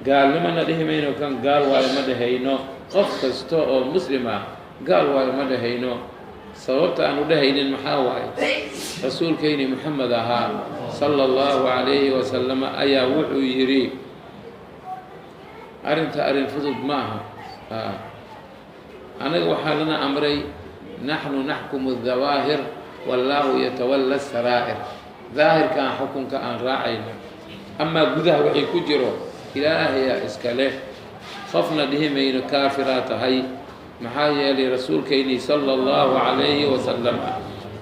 Gaalnimona dhihi mayno, kan gaal waayo ma dhehayno. Qof kasta oo muslim ah gaal waayo ma dhehayno. Sababta aan u dhehaynin maxaa waaye? Rasuulkayni Moxamed ahaa sala allahu calayhi wasalama ayaa wuxuu yidhi: arrinta arrin fudud ma aha. Anaga waxaa lana amray: naxnu naxkumu dawaahir wallaahu yatawalla saraa'ir. Daahirkaan xukunka aan raacayna, amaa gudaha wixii ku jiro Ilaahayaa iska leh. Qofna dhihi mayno kaafiraa tahay, maxaa yeelay rasuulkaynii sala allahu calayhi wasalam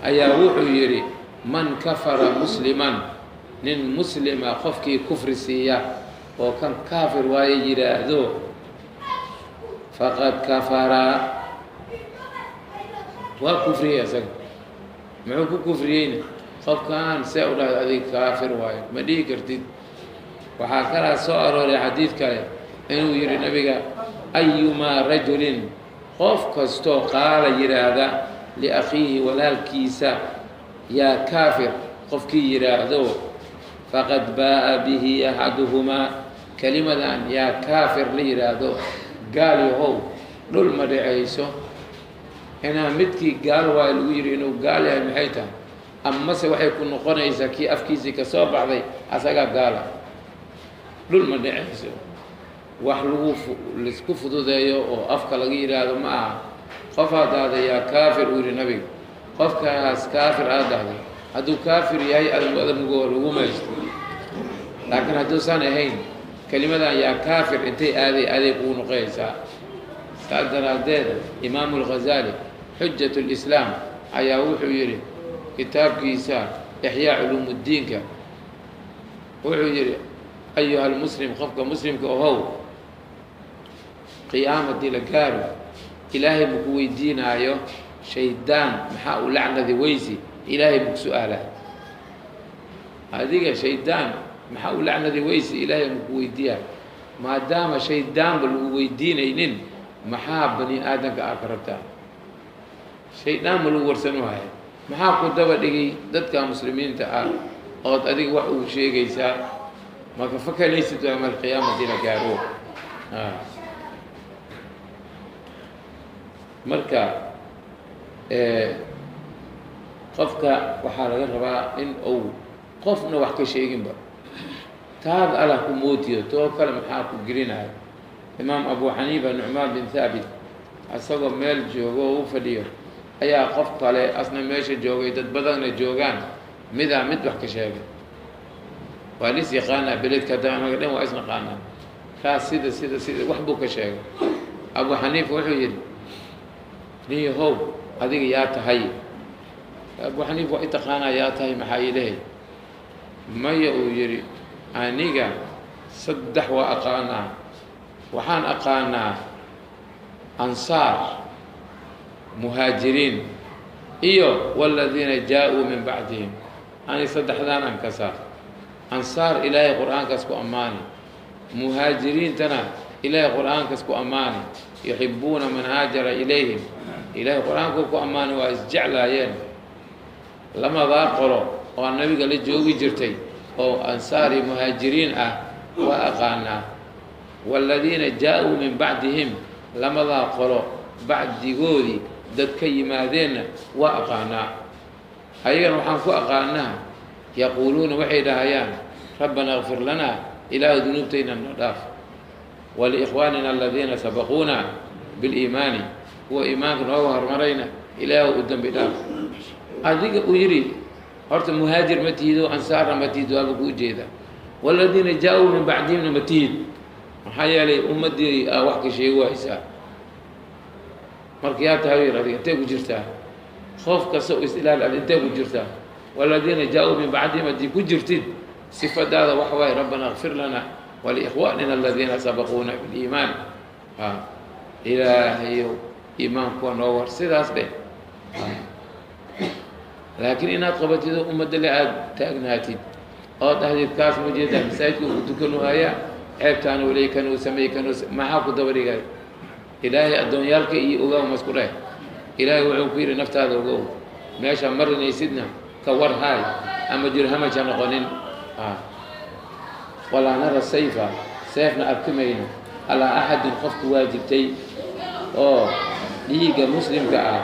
ayaa wuxuu yidhi: man kafara musliman, nin muslima qofkii kufri siiya oo kan kaafir waaye yidhaahdo, faqad kafaraa, waa kufriyey. Isaga muxuu ku kufriyeyna? Qofkaan see u dhahdo adiga kaafir waayo ma dhihi kartid. Waxaa kalaa soo arooray xadiid kale inuu yidhi nabiga: ayumaa rajulin, qof kastoo qaala, yidhaahda, liakhiihi, walaalkiisa, yaa kaafir, qofkii yidhaahdo, faqad baa'a bihi axaduhumaa. Kelimadan yaa kaafir la yidhaahdo, gaal yahow, dhul ma dhacayso inaa midkii gaal waayo lagu yidhi inuu gaal yahay. Maxay tahay? Amase waxay ku noqonaysaa kii afkiisii ka soo baxday asagaa gaala? Dhul ma dhacayso. Wax lagu laisku fududeeyo oo afka laga yidhaahdo ma aha. Qof aad dhahday yaa kaafir uu yidhi nabiga, qofkaas kaafir aad dhahday hadduu kaafir yahay adamgo lagu maysto, laakiin hadduusan ahayn, kelimadan yaa kaafir intay aaday aday kugu noqonaysaa. Saas daraaddeed Imaamu Alghazaali Xujat Lislaam ayaa wuxuu yidhi kitaabkiisa Ixyaa Culuumuddiinka, wuxuu yidhi: Ayuha almuslim, qofka muslimka ohow, qiyaamadii la gaaro Ilaahay maku weydiinaayo shaydaan maxaa u lacnadi weysi. Ilaahay maku su-aalayo adiga shaydaan maxaa u lacnadi weysi, Ilaahay maku weydiiyaa. Maadaama shaydaanba lagu weydiinaynin, maxaa bani aadamka aa ka rabtaa? Shaydaan ma lagu warsanuhaya? Maxaa ku daba dhigay dadka muslimiinta ah ood adiga wax ugu sheegaysaa? Maka fakanaysid yowma alqiyaamati la gaaro. Marka qofka waxaa laga rabaa in uu qofna wax ka sheeginba, taad Allah ku mootiyo, too kale maxaa ku gelinayo? Imaam Abu Xaniifa Nucmaan bin Thaabit asagoo meel joogo oo u fadhiyo ayaa qof kale asna meesha joogay, dad badanna joogaan, midaa mid wax ka sheegay. Waa lis yaqaanaa beledka hadda anaga dhan waa isnaqaanaa. Kaas sida sida sida wax buu ka sheegay. Abu Xaniifa wuxuu yidhi, niyahow, adiga yaa tahay? Abu Xaniifa waa i taqaanaa, yaa tahay? Maxaa iilehay? Maya, uu yidhi, aniga saddex waa aqaanaa. Waxaan aqaanaa ansaar, muhaajiriin iyo waladiina jaa-uu min bacdihim. Ani saddexdaan aan kasaa. Ansaar Ilaahay qur-aankaas ku ammaani, muhaajiriintana Ilaahay qur-aankaas ku ammaani, yuxibuuna man haajara ilayhim, Ilaahay qur-aanku ku ammaani, waa isjeclaayeen lamadaa qolo oo nabiga la joogi jirtay oo ansaar iyo muhaajiriin ah waa aqaanaa. Waaladiina jaa-uu min bacdihim, lamadaa qolo bacdigoodii dad ka yimaadeenna waa aqaanaa. Ayagana waxaan ku aqaanaa yaquuluuna, waxay dhahayaan, rabbana kfir lanaa, ilaahu dunuubtayna noo dhaaf, waliikhwaanina aladiina sabaquuna biliimaani, kuwa iimaanka nooga hormarayna ilaahu u dembi dhaaf. Adiga uu yidhi, horta muhaajir ma tihido, ansaarna ma tihid, waaba kuu jeeda. Waladiina jaa-uu min bacdihimna ma tihid, maxaa yeelay ummaddii aa wax ka sheegi waysaa. Marka yaa tahay yir, adiga intee ku jirtaa? Qof kasta u is-ilaal, ad intee ku jirtaa? Waladiina jaa-uu min bacdihim haddii ku jirtid, sifadaada waxa waaye rabbana kfir lana waliikhwaanina aladiina sabaquuna biliimaan. Ilaahayow iimaankuwa noo war, sidaas dheh. Laakiin inaad qabatid oo ummadda le aada taagnaatid oo dhahdid kaas ma jeedaa masaajidka uu tukanu hayaa, ceebtaana waley, kan uu sameeyey, kan uu, maxaa ku daba dhigay? Ilaahay addoonyaalka iyo ogow masku dheh. Ilaahay wuxuu ku yidhi, naftaada ogow, meesha marinaysidna ka war haay, ama jirhamaj ha noqonin. Walaa nara sayfa, seefna arki mayno, alaa axadin qofku waajibtay oo dhiigga muslimka ah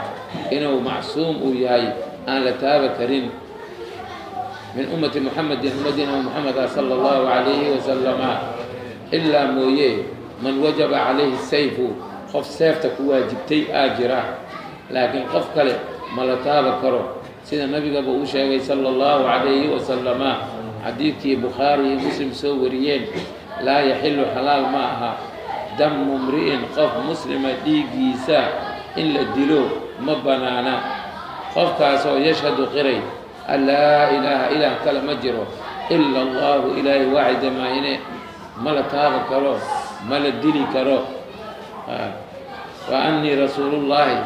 inuu macsuum uu yahay, aan la taaba karin, min ummati Muxamedin, ummadina Muxameda sala allahu calayhi wasalama, ilaa mooye man wajaba calayhi sayfu, qof seefta ku waajibtay aa jira, laakiin qof kale ma la taaba karo, sida nabigaba uu sheegay sala allahu calayhi wasalama xadiidkii Bukhaari iyo Muslim soo wariyeen: laa yaxilu, xalaal ma aha, damu mri'in, qof muslima dhiiggiisa in la dilo ma banaana, qofkaasoo yashhadu, qiray, an laa ilaaha, ilaah kale ma jiro, ila allahu, ilaahay waaxida maahine. Ma la taaba karo, ma la dili karo. Wa annii rasuulullaahi,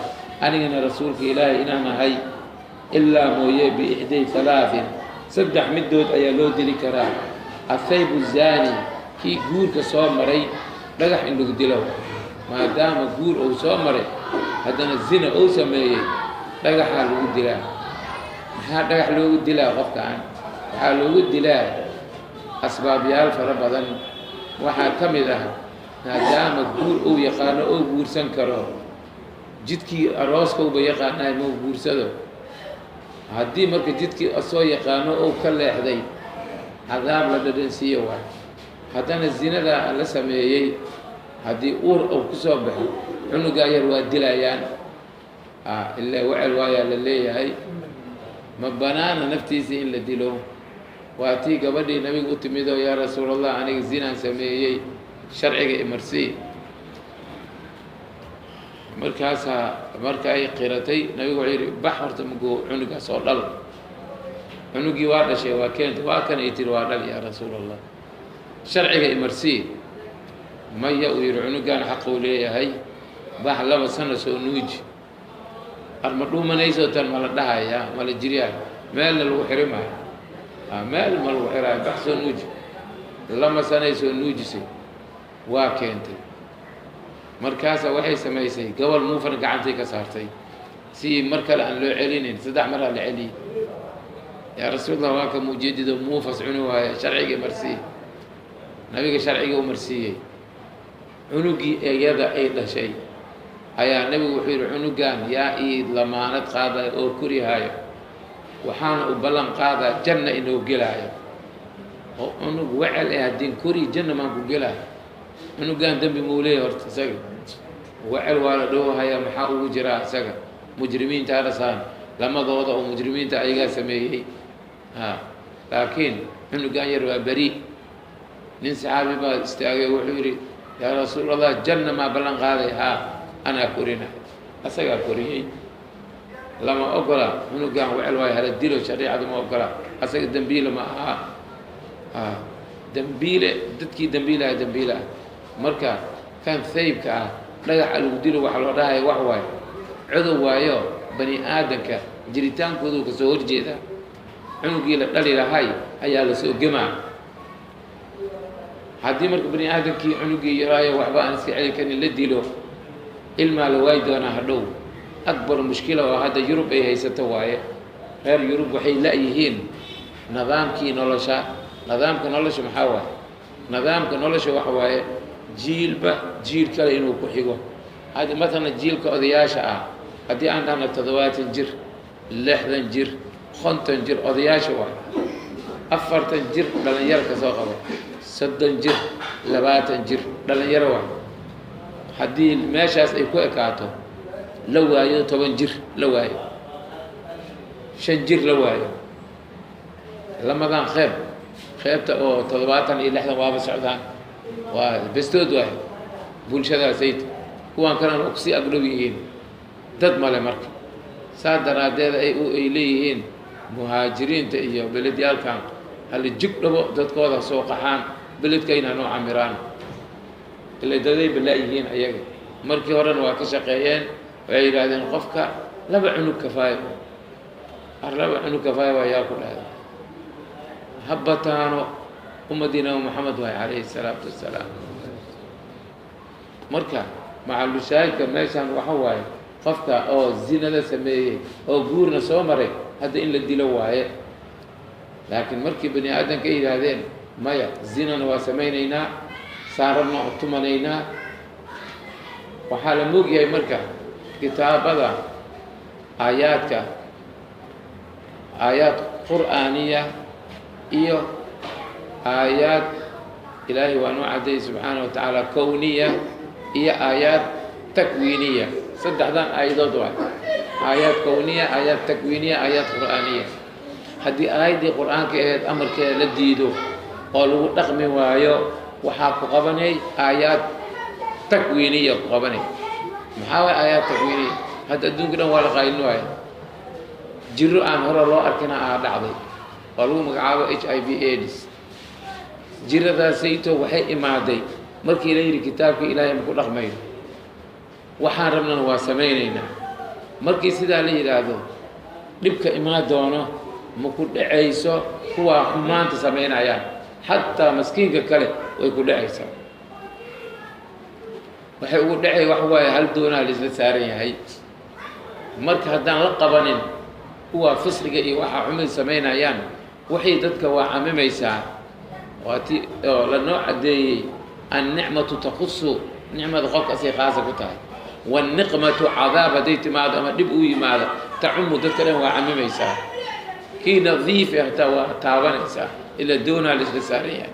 anigana rasuulka Ilaahay inaan ahay, ilaa mooye biixday halaatin, saddex middood ayaa loo dili karaa: athaybu zaani, kii guurka soo maray, dhagax in lagu dilo, maadaama guur uu soo maray haddana zina uu sameeyey, dhagaxaa lagu dilaa. Maxaa dhagax loogu dilaa qofkaan? Waxaa loogu dilaa asbaabyaal fara badan. Waxaa ka mid ah, maadaama guur uu yaqaano oo guursan karo, jidkii arooskauba yaqaanahay, mau guursado. Haddii marka jidkii soo yaqaano ou ka leexday, cadaab la dhadhansiiyo waay. Haddana zinada la sameeyey, haddii uur uu ku soo baxo, cunugaa yar waa dilayaan, ilaa wecel waayaa la leeyahay. Ma banaana naftiisii in la dilo. Waa tii gabadhii nabiga u timidoo, yaa rasuulallah, aniga zinaan sameeyey, sharciga imarsii. Markaasaa marka ay qiratay, nabigu wuxuu yidhi, bax horta mugo cunugaas oo dhal. Cunugii waa dhashay, waa keentay, waa kan ay tiri, waa dhal yaa rasuul allah. Sharciga imarsii maya, uu yidhi cunugan xaquu leeyahay, bax 2 sano soo nuuji. Ar ma dhuumanayso tan ma la dhahayaa, ma la jiryaa, meelna lagu xiri maayo, meel ma lagu xiraayo, bax soo nuuji. 2 sanay soo nuujisay, waa keentay. Markaasa waxay samaysay gobol muufan gacantay ka saartay si mar kale aan loo celinin. 3 maraa la celiyey. Yaa rasuulallah, waa ka muujadido muufas cuni waaya, sharcigii marsiiye. Nabiga sharciga u marsiiyey. Cunugii iyada ay dhashay ayaa nabigu wuxuu yidhi, cunugan yaa ii lamaanad qaadaya oo korihaayo, waxaana u ballan qaadaa janna inoo gelaayo. Oo cunug wecel eh haddin kori janna maan ku gelaayo? Cunugan dembi muu leeyahy horta? Isaga wecel waa la dhowhayaa, maxaa ugu jiraa isaga? Mujrimiinta dhasaan lamadooda oo mujrimiinta ayagaa sameeyey, ha, laakiin cunugan yar waa beri. Nin saxaabi baa istaagay, wuxuu yidhi, yaa rasuul allah, janna maa ballan qaaday? Haa, anaa korina. Asagaa koriyey. Lama ogola cunugan wecel waayo hala dilo, shariicadu ma ogola. Asaga dembiile ma aha, a dembiile dadkii dembiilaha dembiile ah. Marka kan haybka ah dhagaxa lagu dilo, waxa loo dhahaya wax waayo codow waayo, bani aadanka jiritaankoodu kasoo horjeeda. Cunugii la dhali lahay ayaa lasoo gemaa. Haddii marka bani aadamkii cunugii yaraayo waxba aan iska celi karin la dilo, ilmaa la waayi doonaa hadhow. Akbar mushkila oo hadda Yurub ay haysato waaye. Reer Yurub waxay la-yihiin nidaamkii nolosha. Nidaamka nolosha maxaa waaye? Nidaamka nolosha waxa waaye jiilba jiil kale inuu ku xigo. Hadda matalan jiilka odayaasha ah, haddii aan dhahno 70 jir, 60 jir, 50 jir, odayaasha waay. 40 jir dhalinyaro ka soo qabo, 30 jir, 20 jir dhalinyaro waay. Haddii meeshaas ay ku ekaato, la waayo 10 jir, la waayo 5 jir, la waayo lamadan qeyb, qeybta oo 70 iyo 60 waaba socdaan, waa bestood waay bulshadaasayt. Kuwaan kalena kusii agdhow yihiin, dad male. Marka saa daraaddeed ay leeyihiin muhaajiriinta iyo beledyaalkan hala jig dhabo, dadkooda soo qaxaan, beledkayna hanoo camiraan, ila daday balaa-yihiin ayaga. Markii horena waa ka shaqeeyeen, waxay yidhaahdeen qofka 2 cunug kafaayo ar, 2 cunug kafaayo waa yaa ku dhahday. Ha bataano, ummadii Nabi Maxamed waay calayhi salaatu wassalaam. Marka macalushaahidka meeshan waxa waaye qofka oo zinada sameeyey oo guurna soo maray hadda in la dilo waaye. Laakiin markii bani aadamka ay yidhaahdeen maya, zinana waa samaynaynaa, saan rabna u tumanaynaa, waxaa la moogyahay marka kitaabada aayaadka, aayaad qur'aaniya iyo aayaad ilaahay waa noo caddeeyey subxaana wa tacaala kowniya iyo aayaad takwiiniya. Saddexdan aayadood waay: aayaad kowniya, aayaad takwiiniya, aayaad qur'aaniya. Haddii aayaddii qur-aanka ahayd amarkeeda la diido oo lagu dhaqmi waayo, waxaa ku qabanay aayaad takwiiniya ku qabanay. Maxaa waay aayaad takwiiniya? Hadda adduunka dhan waa la qaylin waayo, jiro aan hore loo arkina aa dhacday oo lagu magacaabo HIV AIDS. Jiradaasayto waxay imaaday markii la yidhi kitaabkii ilaahay maku dhaqmayno, waxaan rabnana waa samaynaynaa. Markii sidaa la yidhaahdo, dhibka imaan doono ma ku dhacayso kuwaa xumaanta samaynayaan, xataa maskiinka kale way ku dhacaysaa. Waxay ugu dhacay waxa waaye hal doonaa laisla saaran yahay. Marka haddaan la qabanin kuwaa fisqiga iyo waxaa xumid samaynayaan, waxay dadka waa camimaysaa. Waa ti oo lanoo caddeeyey annicmatu takusu, nicmada qofkaasay khaasa ku tahay, waanniqmatu cadaab hadday timaado ama dhib uu yimaado tacumu, dadka dhan waa camimaysaa. Kii nadiif eh hataa waa taabanaysaa, ilaa doonaa laisla saaran yahay.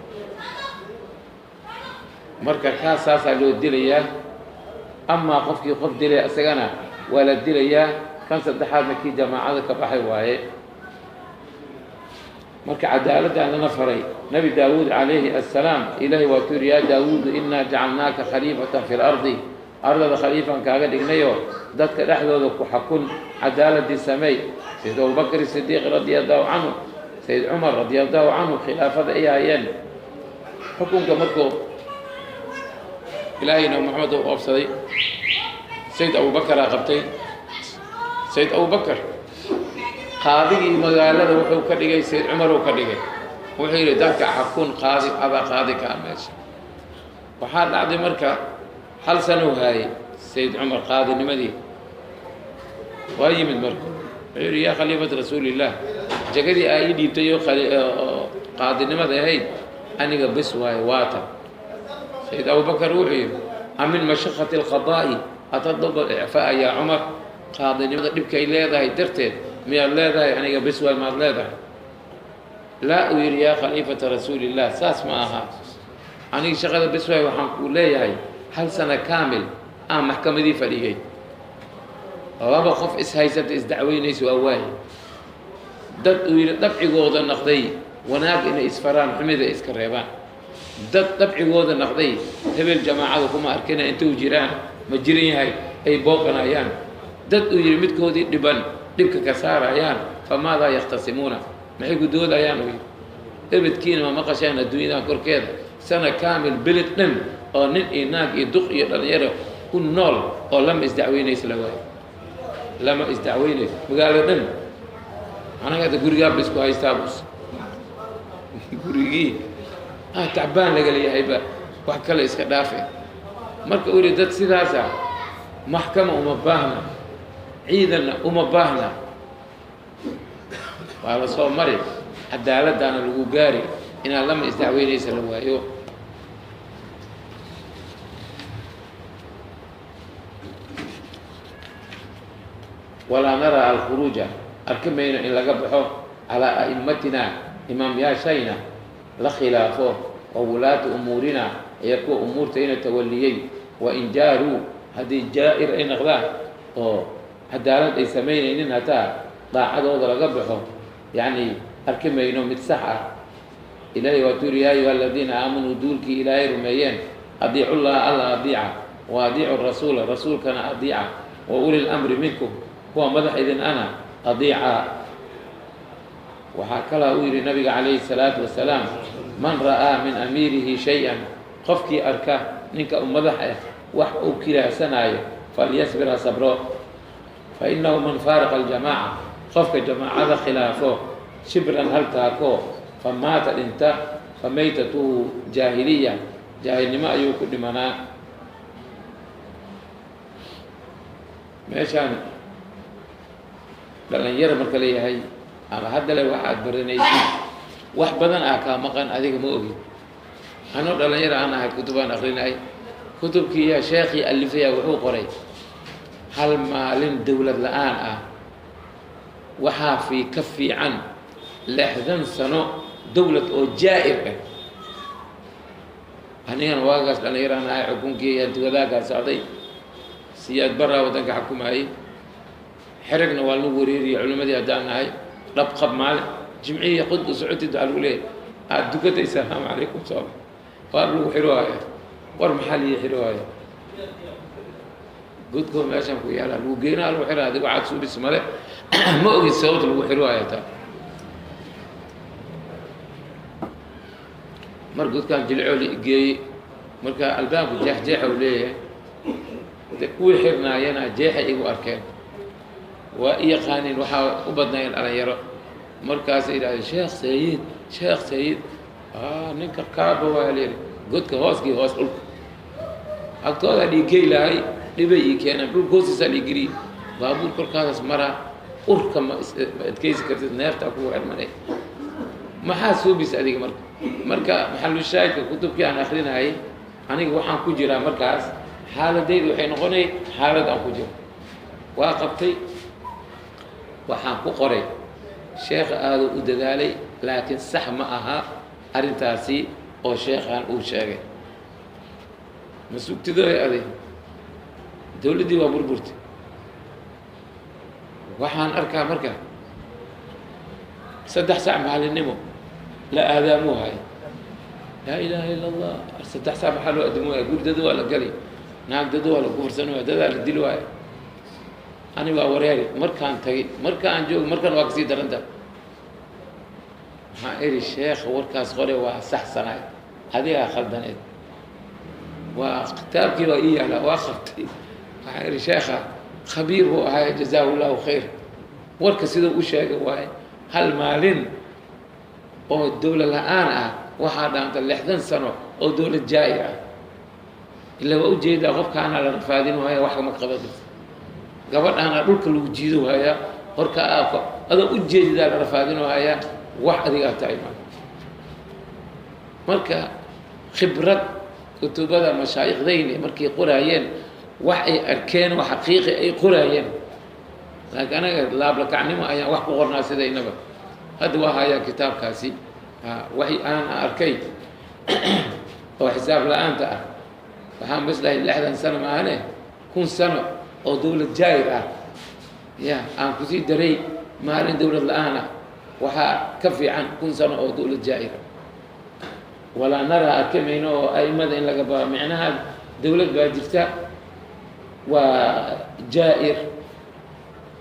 Marka kaas saasaa loo dilayaa. Amaa qofkii qof dilaya isagana waa la dilayaa. Kan saddexaadna kii jamaacada ka baxay waaye. Marka cadaaladdan lana faray Nabi Daawuud calayhi assalaam, ilaahay waa ku yidhi, yaa Daawuudu innaa jacalnaaka khaliifatan fi lardi, ardada khaliifan kaaga dhignayo, dadka dhexdooda ku xakun, cadaaladii sameey. Sayid Abubakr Sidiiq radia allahu canhu, Sayid Cumar radia allahu canhu, khilaafada ay hayeen. Xukunka markuu Ilaahayna Maxamed uu oofsaday, Sayid Abubakaraa qabtay. Sayid Abubakar qaadigii magaalada wuxuu ka dhigay Sayid Cumar uu ka dhigay. Wuxuu yidhi dadka xakun qaadi, adaa qaadi kaa meesha. Waxaa dhacday marka hal sano uu haayay Sayid Cumar qaadinimadii. Waa yimid marka wuxuu yidhi yaa khaliifat rasuulillaah, jagadii aa ii dhiibtay oo qaadinimada ahayd aniga bes waaye waatan. Sayid Abubakar wuxuu yidhi amin mashaqati alqadaa'i atadlubu alicfaa'a yaa Cumar? Qaadinimada dhibkay leedahay darteed miyaad leedahay aniga bes waay maad leedahay? Laa, uu yidhi yaa khaliifata rasuulillaah, saas ma aha, aniga shaqada bes waay. Waxaan kuu leeyahay hal sano kaamil aan maxkamadii fadhiyey, laba qof ishaysata isdacweynaysa waa waaye. Dad uu yidhi dabcigooda naqday wanaag inay isfaraan, xumida iska reebaan. Dad dabcigooda naqday hebel jamaacada kuma arkina intuu jiraan ma jiran yahay ay booqanayaan. Dad uu yidhi midkoodii dhiban dhibka ka saarayaan. Famaadaa yakhtasimuuna, maxay ku doodayaan? Uu yidhi ebedkiina ma maqashaan adduunyadan korkeeda sana kaamil beled dhan oo nin iyo naag iyo duq iyo dhalinyaro ku nool oo lama isdacweynaysa la waayo, lama isdacweynayso magaalo dhan. Anaga hadda gurigaaba isku haystaa bus gurigii tacbaan laga leeyahayba, wax kale iska dhaafe. Marka uu yidhi dad sidaas ah maxkama uma baahna, ciidanna uma baahna, waa la soo mari, cadaaladdaana lagu gaari inaan lama isdacweynaysa la waayo. Walaa naraa alkhuruuja, arki mayno in laga baxo calaa a'immatina, imaamyaashayna la khilaafo, wa wulaati umuurina, iyo kuwa umuurtayna tawaliyey. Wa in jaaruu, haddii jaa'ir ay noqdaan oo cadaalad ay samaynaynin, hataa daacadooda laga baxo, yacni arki mayno mid sax ah. Ilaahay waa tuuri yaa ayuha aladiina aamanuu, duulkii Ilaahay rumeeyeen, adiicu llaha, alla adiica, wa adiicu rasuula, rasuulkana adiica, wa uli lamri minkum, kuwa madax idin ana adiica. Waxaa kalaa uu yidhi nabiga calayhi salaatu wasalaam, man ra'aa min amiirihi shay-an, qofkii arka ninka u madax ah wax uu kirahsanaayo, falyasbir, ha sabro. Fa innahu man faaraqa aljamaaca, qofka jamaacada khilaafo, shibran hal taako, fa maata dhinta, fa maytatuhu jaahiliya, jaahilnimo ayuu ku dhimanaa. Meeshaan dhalinyaro marka leeyahay ama hadda le wax aad baranaysid, wax badan ah kaa maqan, adiga ma ogid. Anoo dhalinyaro aan ahay kutubaan akrinay, kutubkiiya sheekhii alifaya wuxuu qoray hal maalin dowlad la-aan ah waxaa fii ka fiican 60 sano dowlad oo jaa'ir ah. Anigana waagaas dhalinyaro aan ahay, xukunkii hanti wadaagaa socday, Siyaad Baraa waddanka xukumayay, xerigna waa lagu wareeriyay culimadii haddaan nahay. Dhabqab maalin jimcihii qud u socotid waxaa lagu leeyahay aada dukatay, salaamu calaykum, soo waa lagu xiroohaya. War maxaa lii xiroohaya? Godkoo meeshaan ku yaala lagu geenaa, lagu xiraa, adigo waxaad suubis male, ma ogid sababta lagu xiroohaya taa. Mar godkaan jilcoo la igeeyey, marka albaabku jeex jeexa uu leeyahay, de kuwii xirnaayana jeexay igu arkeen, waa i yaqaaniin, waxaa u badnaayeen dhalinyaro. Markaasay yidhahdeen sheekh Sayid, sheekh Sayid, ninka kaaba waa la yidhi godka hooskii hoos dhulka agtoodaa dhiigey lahay, dhibay ii keeneen, dhulka hoostiisaa dhiigeliyey, baabuur korkaadaas maraa, urka ma adkeysi kartid, neeftaa kugu xirmanay, maxaa suubis adiga? Marka maxalushaahidka kutubkii aan akrinayay, aniga waxaan ku jiraa markaas xaaladayda waxay noqonay xaalad aan ku jiro waa qabtay. Waxaan ku qoray sheekha aaduu u dadaalay, laakiin sax ma aha arrintaasi oo sheekhaan uu sheegay. Ma sugtidooy aday, dowladdii waa burburtay. Waxaan arkaa marka 3 sac maalinimo la aadaamuu hayo, laa ilaaha ila allah, 3 sac maxaa loo adimo waaya? Guri dada waa la gali, naag dada waa la kufursan waaya, dadaa la dili waaya. Ani waa wareeri markaan tagay, marka aan joogo markan waa kasii daranta. Maxaa iri sheekha warkaas qore waa saxsanaay. Adigaa khaldaneed. Waa kitaabkii baa ii yaala, waa qabtay. Waxaan ihi, sheekha khabiir buu ahaa, jazaahu llahu khayr. Warka siduu u sheegay waaye, hal maalin oo dowlad la-aan ah waxaa dhaanta 60 sano oo dowlad jaa'ir ah. Ila waa ujeedaa, qofkaana la rafaadin waaya, wax kama qaban karto. Gabadhaana dhulka lagu jiido hayaa, horka aako adoo ujeedidaa la rafaadin hayaa, wax adigaa tahay ma. Marka khibrad kutubada mashaaikhdayni markay qoraayeen, wax ay arkeen oo xaqiiqi ay qoraayeen, laakiin anaga laablakacnimo ayaan wax ku qornaa sidaynaba. Hadda waa hayaa kitaabkaasi, waxay aan arkay oo xisaab la-aanta ah. Waxaan bas dhahay 60 sano maahane, 1000 sano oo dowlad jaayir ah ya aan kusii daray. Maalin dowlad la-aan ah waxaa ka fiican 1000 sano oo dowlad jaa'ir ah. Walaa naraa, arki mayno oo aimada in laga baa micnaha dowlad baa jirta, waa jaa'ir,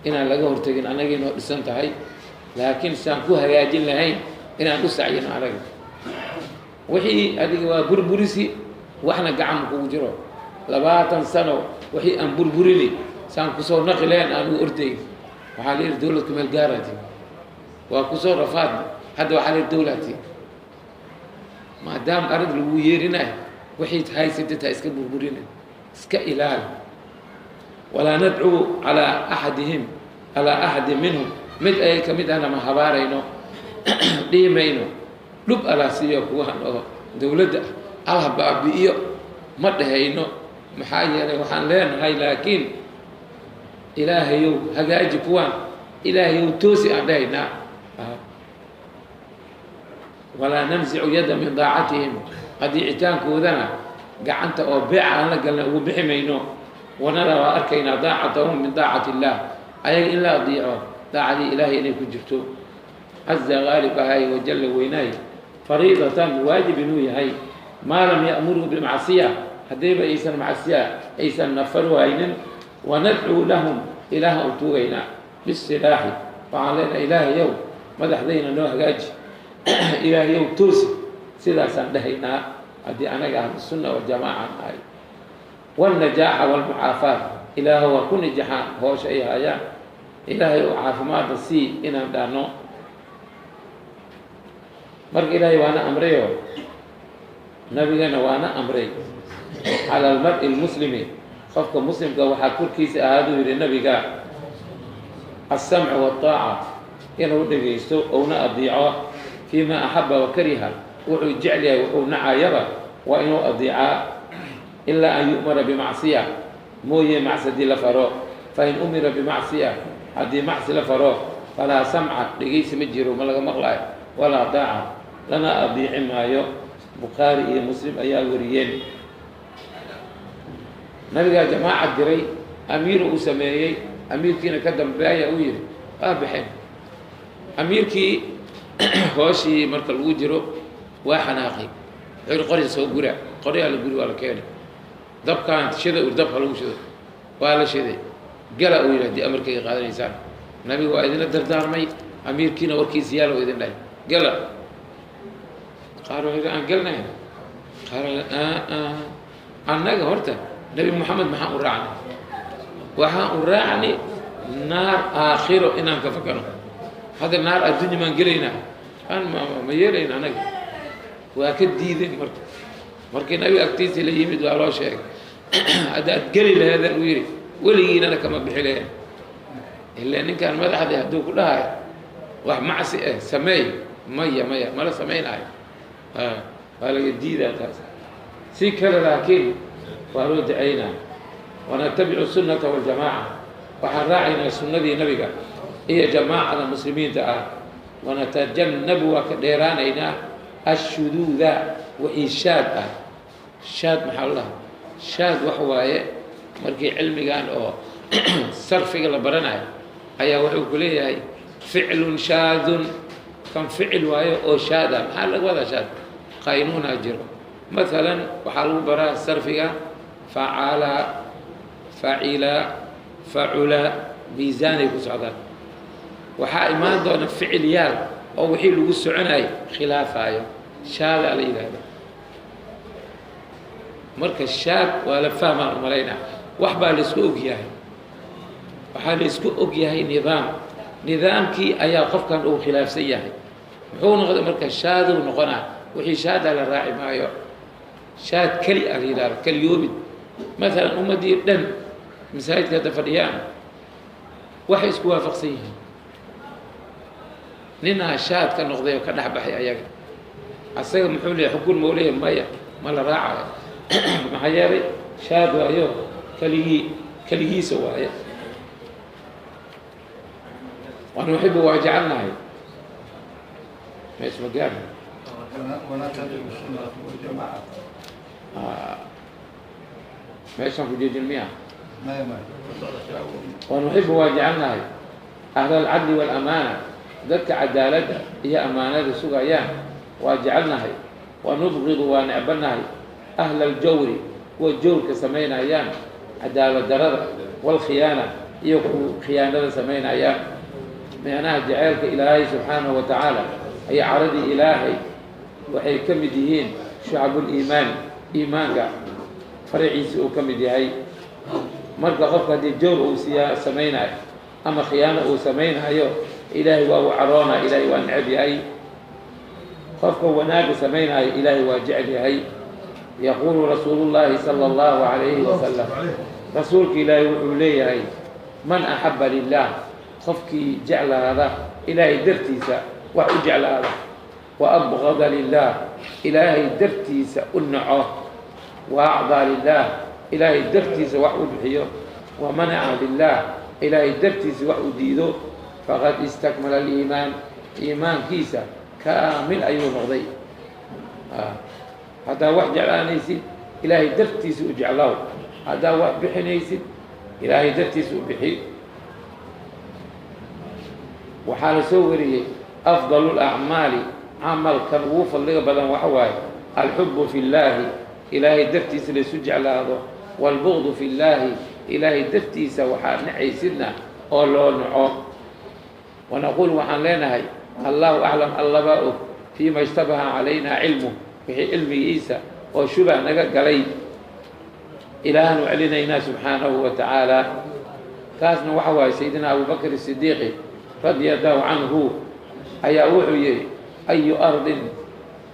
inaan laga hortegin. Annagii noo dhisan tahay, laakiin saan ku hagaajin lahayn inaan u sacyino. Anaga wixii adiga waa burburisi, waxna gacan kugu jiro. 20 sano wixii aan burburini saan kusoo naqi lahayn aan u ordayn. Waxaa la yihi dowlad kumeel gaaraati, waa kusoo rafaadna. Hadda waxaa la yihi dowlaati, maadaama arrin lagu yeerinayo, waxay haysatid ha iska burburinin, iska ilaali. Walaa nadcuu calaa axadihim, calaa axadin minhum, mid ayay kamid ahna ma habaarayno, dhihi mayno dhub alaa siiyo kuwan oo dowladda alha baabi'iyo, ma dhehayno. Maxaa yeelay, waxaan leenahay laakiin Ilaahayow hagaaji kuwaan, Ilaahayow toosi aan dhahaynaa. Walaa nanzicu yadda min daacatihim, adiicitaankoodana gacanta oo beeca aan la galnay ugu bixi mayno. Wanara, waa arkaynaa, daacatahum min daacati illaah, ayaga in la adiico daacadii Ilaahay inay ku jirto, caza gaalib ahay wajalla weynaay, fariidatan waajib inuu yahay, maa lam ya'muruu bimacsiya, haddayba aysan macsiya aysan nafaru haynin. Wanadcuu lahum, Ilaaha u tuugaynaa, bisilaaxi. Waxaan leenahay, Ilaahayow madaxdayna noo hagaaji, Ilaahayow toosi, sidaasaan dhahaynaa haddii anaga Ahlusunna waljamaaca nahay. Wاlnajaaxa wاlmucaafaat, Ilaahu waa ku najaxaan hoosha ay hayaan, Ilaahay oo caafimaadda sii inaan dhahno. Marka Ilaahay waana amrayo, nabigana waana amray. Cala almar-i lmuslimi, qofka muslimka waxaa korkiisa ahaaduu yihi nabiga, alsamcu waالطaaca, inuu dhegaysto ouna adiico, fii ma axaba wa kariha, wuxuu jecel yahay, wuxuu nacayaba waa inuu adiicaa, ilaa an yu'mara bimacsiya mooye, macsi haddii la faro. Fain umira bimacsiya, haddii macsi la faro, falaa samca, dhegaysi ma jiro, ma laga maqlaayo, walaa daaca, lana adiici maayo. Bukhaari iyo Muslim ayaa wariyeen. Nabigaa jamaaca diray, amiiru uu sameeyey, amiirkiina ka dambeeya uu yihi. Waa baxeen. Amiirkii hooshii marka lagu jiro waa xanaaqay. Wuxuu yihi, qorya soo gura. Qoryaa la guri, waa la keenay. Dabkaan shida ur, dabka lagu shido, waa la shiday. Gala, uu yidhi, haddii amarkayga qaadanaysaan, nabiga waa idinla dardaarmay, amiirkiina warkiisa yaal oo idin dhahay, gala. Qaar waxay aan gelnayn, qaar annaga horta Nebi Moxamed maxaan u raacnay? Waxaan u raacnay naar aakhiro inaan ka fakano. Hadda naar addunya maan gelaynaa? Aan ma yeelayna anaga. Waa ka diideen. Marka markii nabiga agtiisii la yimid, waa loo sheegay. Hadda aad geli laheedan, uu yidhi, weligiinana kama bixi laheen. Ilaa ninkaan madaxdii hadduu ku dhahayo wax macsi ah sameey, maya maya, mala samaynayo, waa laga diidaa taas. Si kale laakiin waa loo ducaynaa. Wanatabicu sunnata waljamaaca, waxaan raacaynaa sunnadii nabiga iyo jamaacada muslimiinta ah. Wanatajannabu, waa ka dheeraanaynaa, ashuduuda, wixii shaad ah. Shaad maxaa la dhahaa? Shaad wax waaye, markii cilmigan oo sarfiga la baranayo ayaa wuxuu ku leeyahay ficlun shaadun, kan ficil waayo oo shaad ah. Maxaa laga wadaa shaad? Qaynuunaa jiro. Mathalan waxaa lagu baraa sarfiga facala, facila, facula, miisaanay ku socdaan. Waxaa imaan doona ficil yaal oo wixii lagu soconayay khilaafaayo, shaadaa la yidhahda. Marka shaad waa la fahmaan umalaynaa, wax baa la isku og yahay, waxaa la isku og yahay nidaam, nidaamkii ayaa qofkan uu khilaafsan yahay. Muxuu noqday marka? Shaaduu noqonaa. Wixii shaada la raaci maayo, shaad keli a la yidhahdo, keliyoobid. Maalan ummaddii dhan masaajidka hadda fadhiyaan waxay isku waafaqsan yihiin, ninaa shaad ka noqday oo ka dhex baxay ayaga, asaga muxuu leeyahy? Xukun mau leeyahy? Maya, ma la raacayo. Maxaa yeelay shaad waayo, keligii keligiisa waaye. Wanuxibu, waa jecelnahay meesma gaarna. Meeshaan ku jeejin miya? Wanuxibu, waa jecelnahay ahla alcadli waalamaana, dadka cadaaladda iyo amaanada sugayaan waa jecelnahay. Wanubgidu, waa necbanahay ahla aljawri, kuwa jawrka samaynayaan, cadaalad darada, waalkhiyaana, iyo kuwa khiyaanada samaynayaan. Micnaha jaceylka Ilaahay subxaanahu wa tacaala iyo caradii Ilaahay waxay ka mid yihiin shucabuliimaani, iimaanka faraciisi uu ka mid yahay. Marka qofka haddii jawr uu siyaa samaynayo ama khiyaano uu samaynayo, Ilaahay waa u caroona, Ilaahay waa necab yahay. Qofka wanaagga samaynayo Ilaahay waa jecel yahay. Yaquulu rasuulu llaahi sala allahu calayhi wasalam, rasuulka Ilaahay wuxuu leeyahay: man axaba lilah, qofkii jeclaada Ilaahay dartiisa wax u jeclaada, wa abgada lilah, Ilaahay dartiisa u naco, wa acdaa lilah, Ilaahay dartiisa wax u bixiyo, wa manaca lilah, Ilaahay dartiisa wax u diido, faqad istakmala aliimaan, iimaankiisa kaamil ayuu noqday. Haddaa wax jeclaanaysid, Ilaahay dartiisa u jeclaaw. Haddaa wax bixinaysid, Ilaahay dartiisa u bixi. Waxaa la soo wariyey: afdalu lacmaali, camalkan ugu fadliga badan waxa waaye alxubu fi llaahi, Ilaahay dartiisa laysu jeclaado, waalbugdu fi llaahi, Ilaahay dartiisa waxaad nacaysidna oo loo naco. Wanaquul, waxaan leenahay: Allahu aclam, allabaa og, fiima ishtabaha calayna cilmu, wixii cilmigiisa oo shubah naga galay Ilaahanu celinaynaa subxaanahu wa tacaala. Taasna waxa waaye Saydina Abubakr Sidiiqi radia allahu canhu ayaa wuxuu yihi: ayu ardin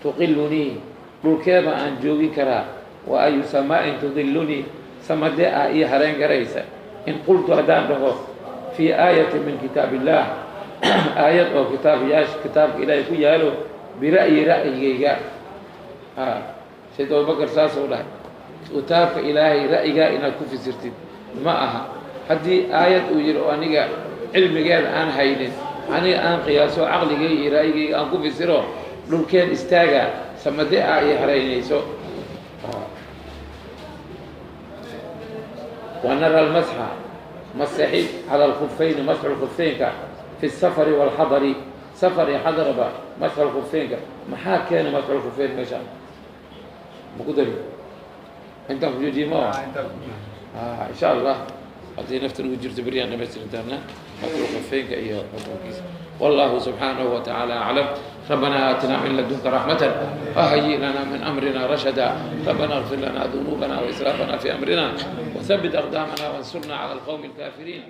tuqilunii, dhulkeeba aan joogin karaa, wa ayu samaa'in tudilunii, samadee ah ii hareen garaysa, in qultu, haddaan dhaho, fii aayatin min kitaab illaah, aayad oo kitaabyaasha kitaabka Ilaahay ku yaalo, bira'yi, ra'yigayga. Sayd Abubakar saasuu dhahay: kitaabka Ilaahay ra'yigaa inaad ku fasirtid ma aha. Haddii aayad uu yihi oo aniga cilmigeeda aan haynin, aniga aan qiyaaso caqligayga iyo ra'yigayga aan ku fasiro, dhulkeen istaaga, samade ah iyo haraynayso? Wanara almasxa, masaxid, cala alkhufayni, masxu lkhufeynka, fi safari walxadari, safar iyo xadarba masxu lkhufeynka. Maxaa keena masxu lkhufeyn meesha ma ku dari? Intaan ku joojiye ma? Insha Allah haddii nafta nagu jirto beryaan dhamaystiri doonaa masxu lkhufeynka iyo xukunkiisa. Wallahu subxaanahu wa tacaala aclam. ربنا آتنا من لدنك رحمة وهيئ لنا من أمرنا رشدا. ربنا اغفر لنا ذنوبنا وإسرافنا في أمرنا وثبت أقدامنا وانصرنا على القوم الكافرين.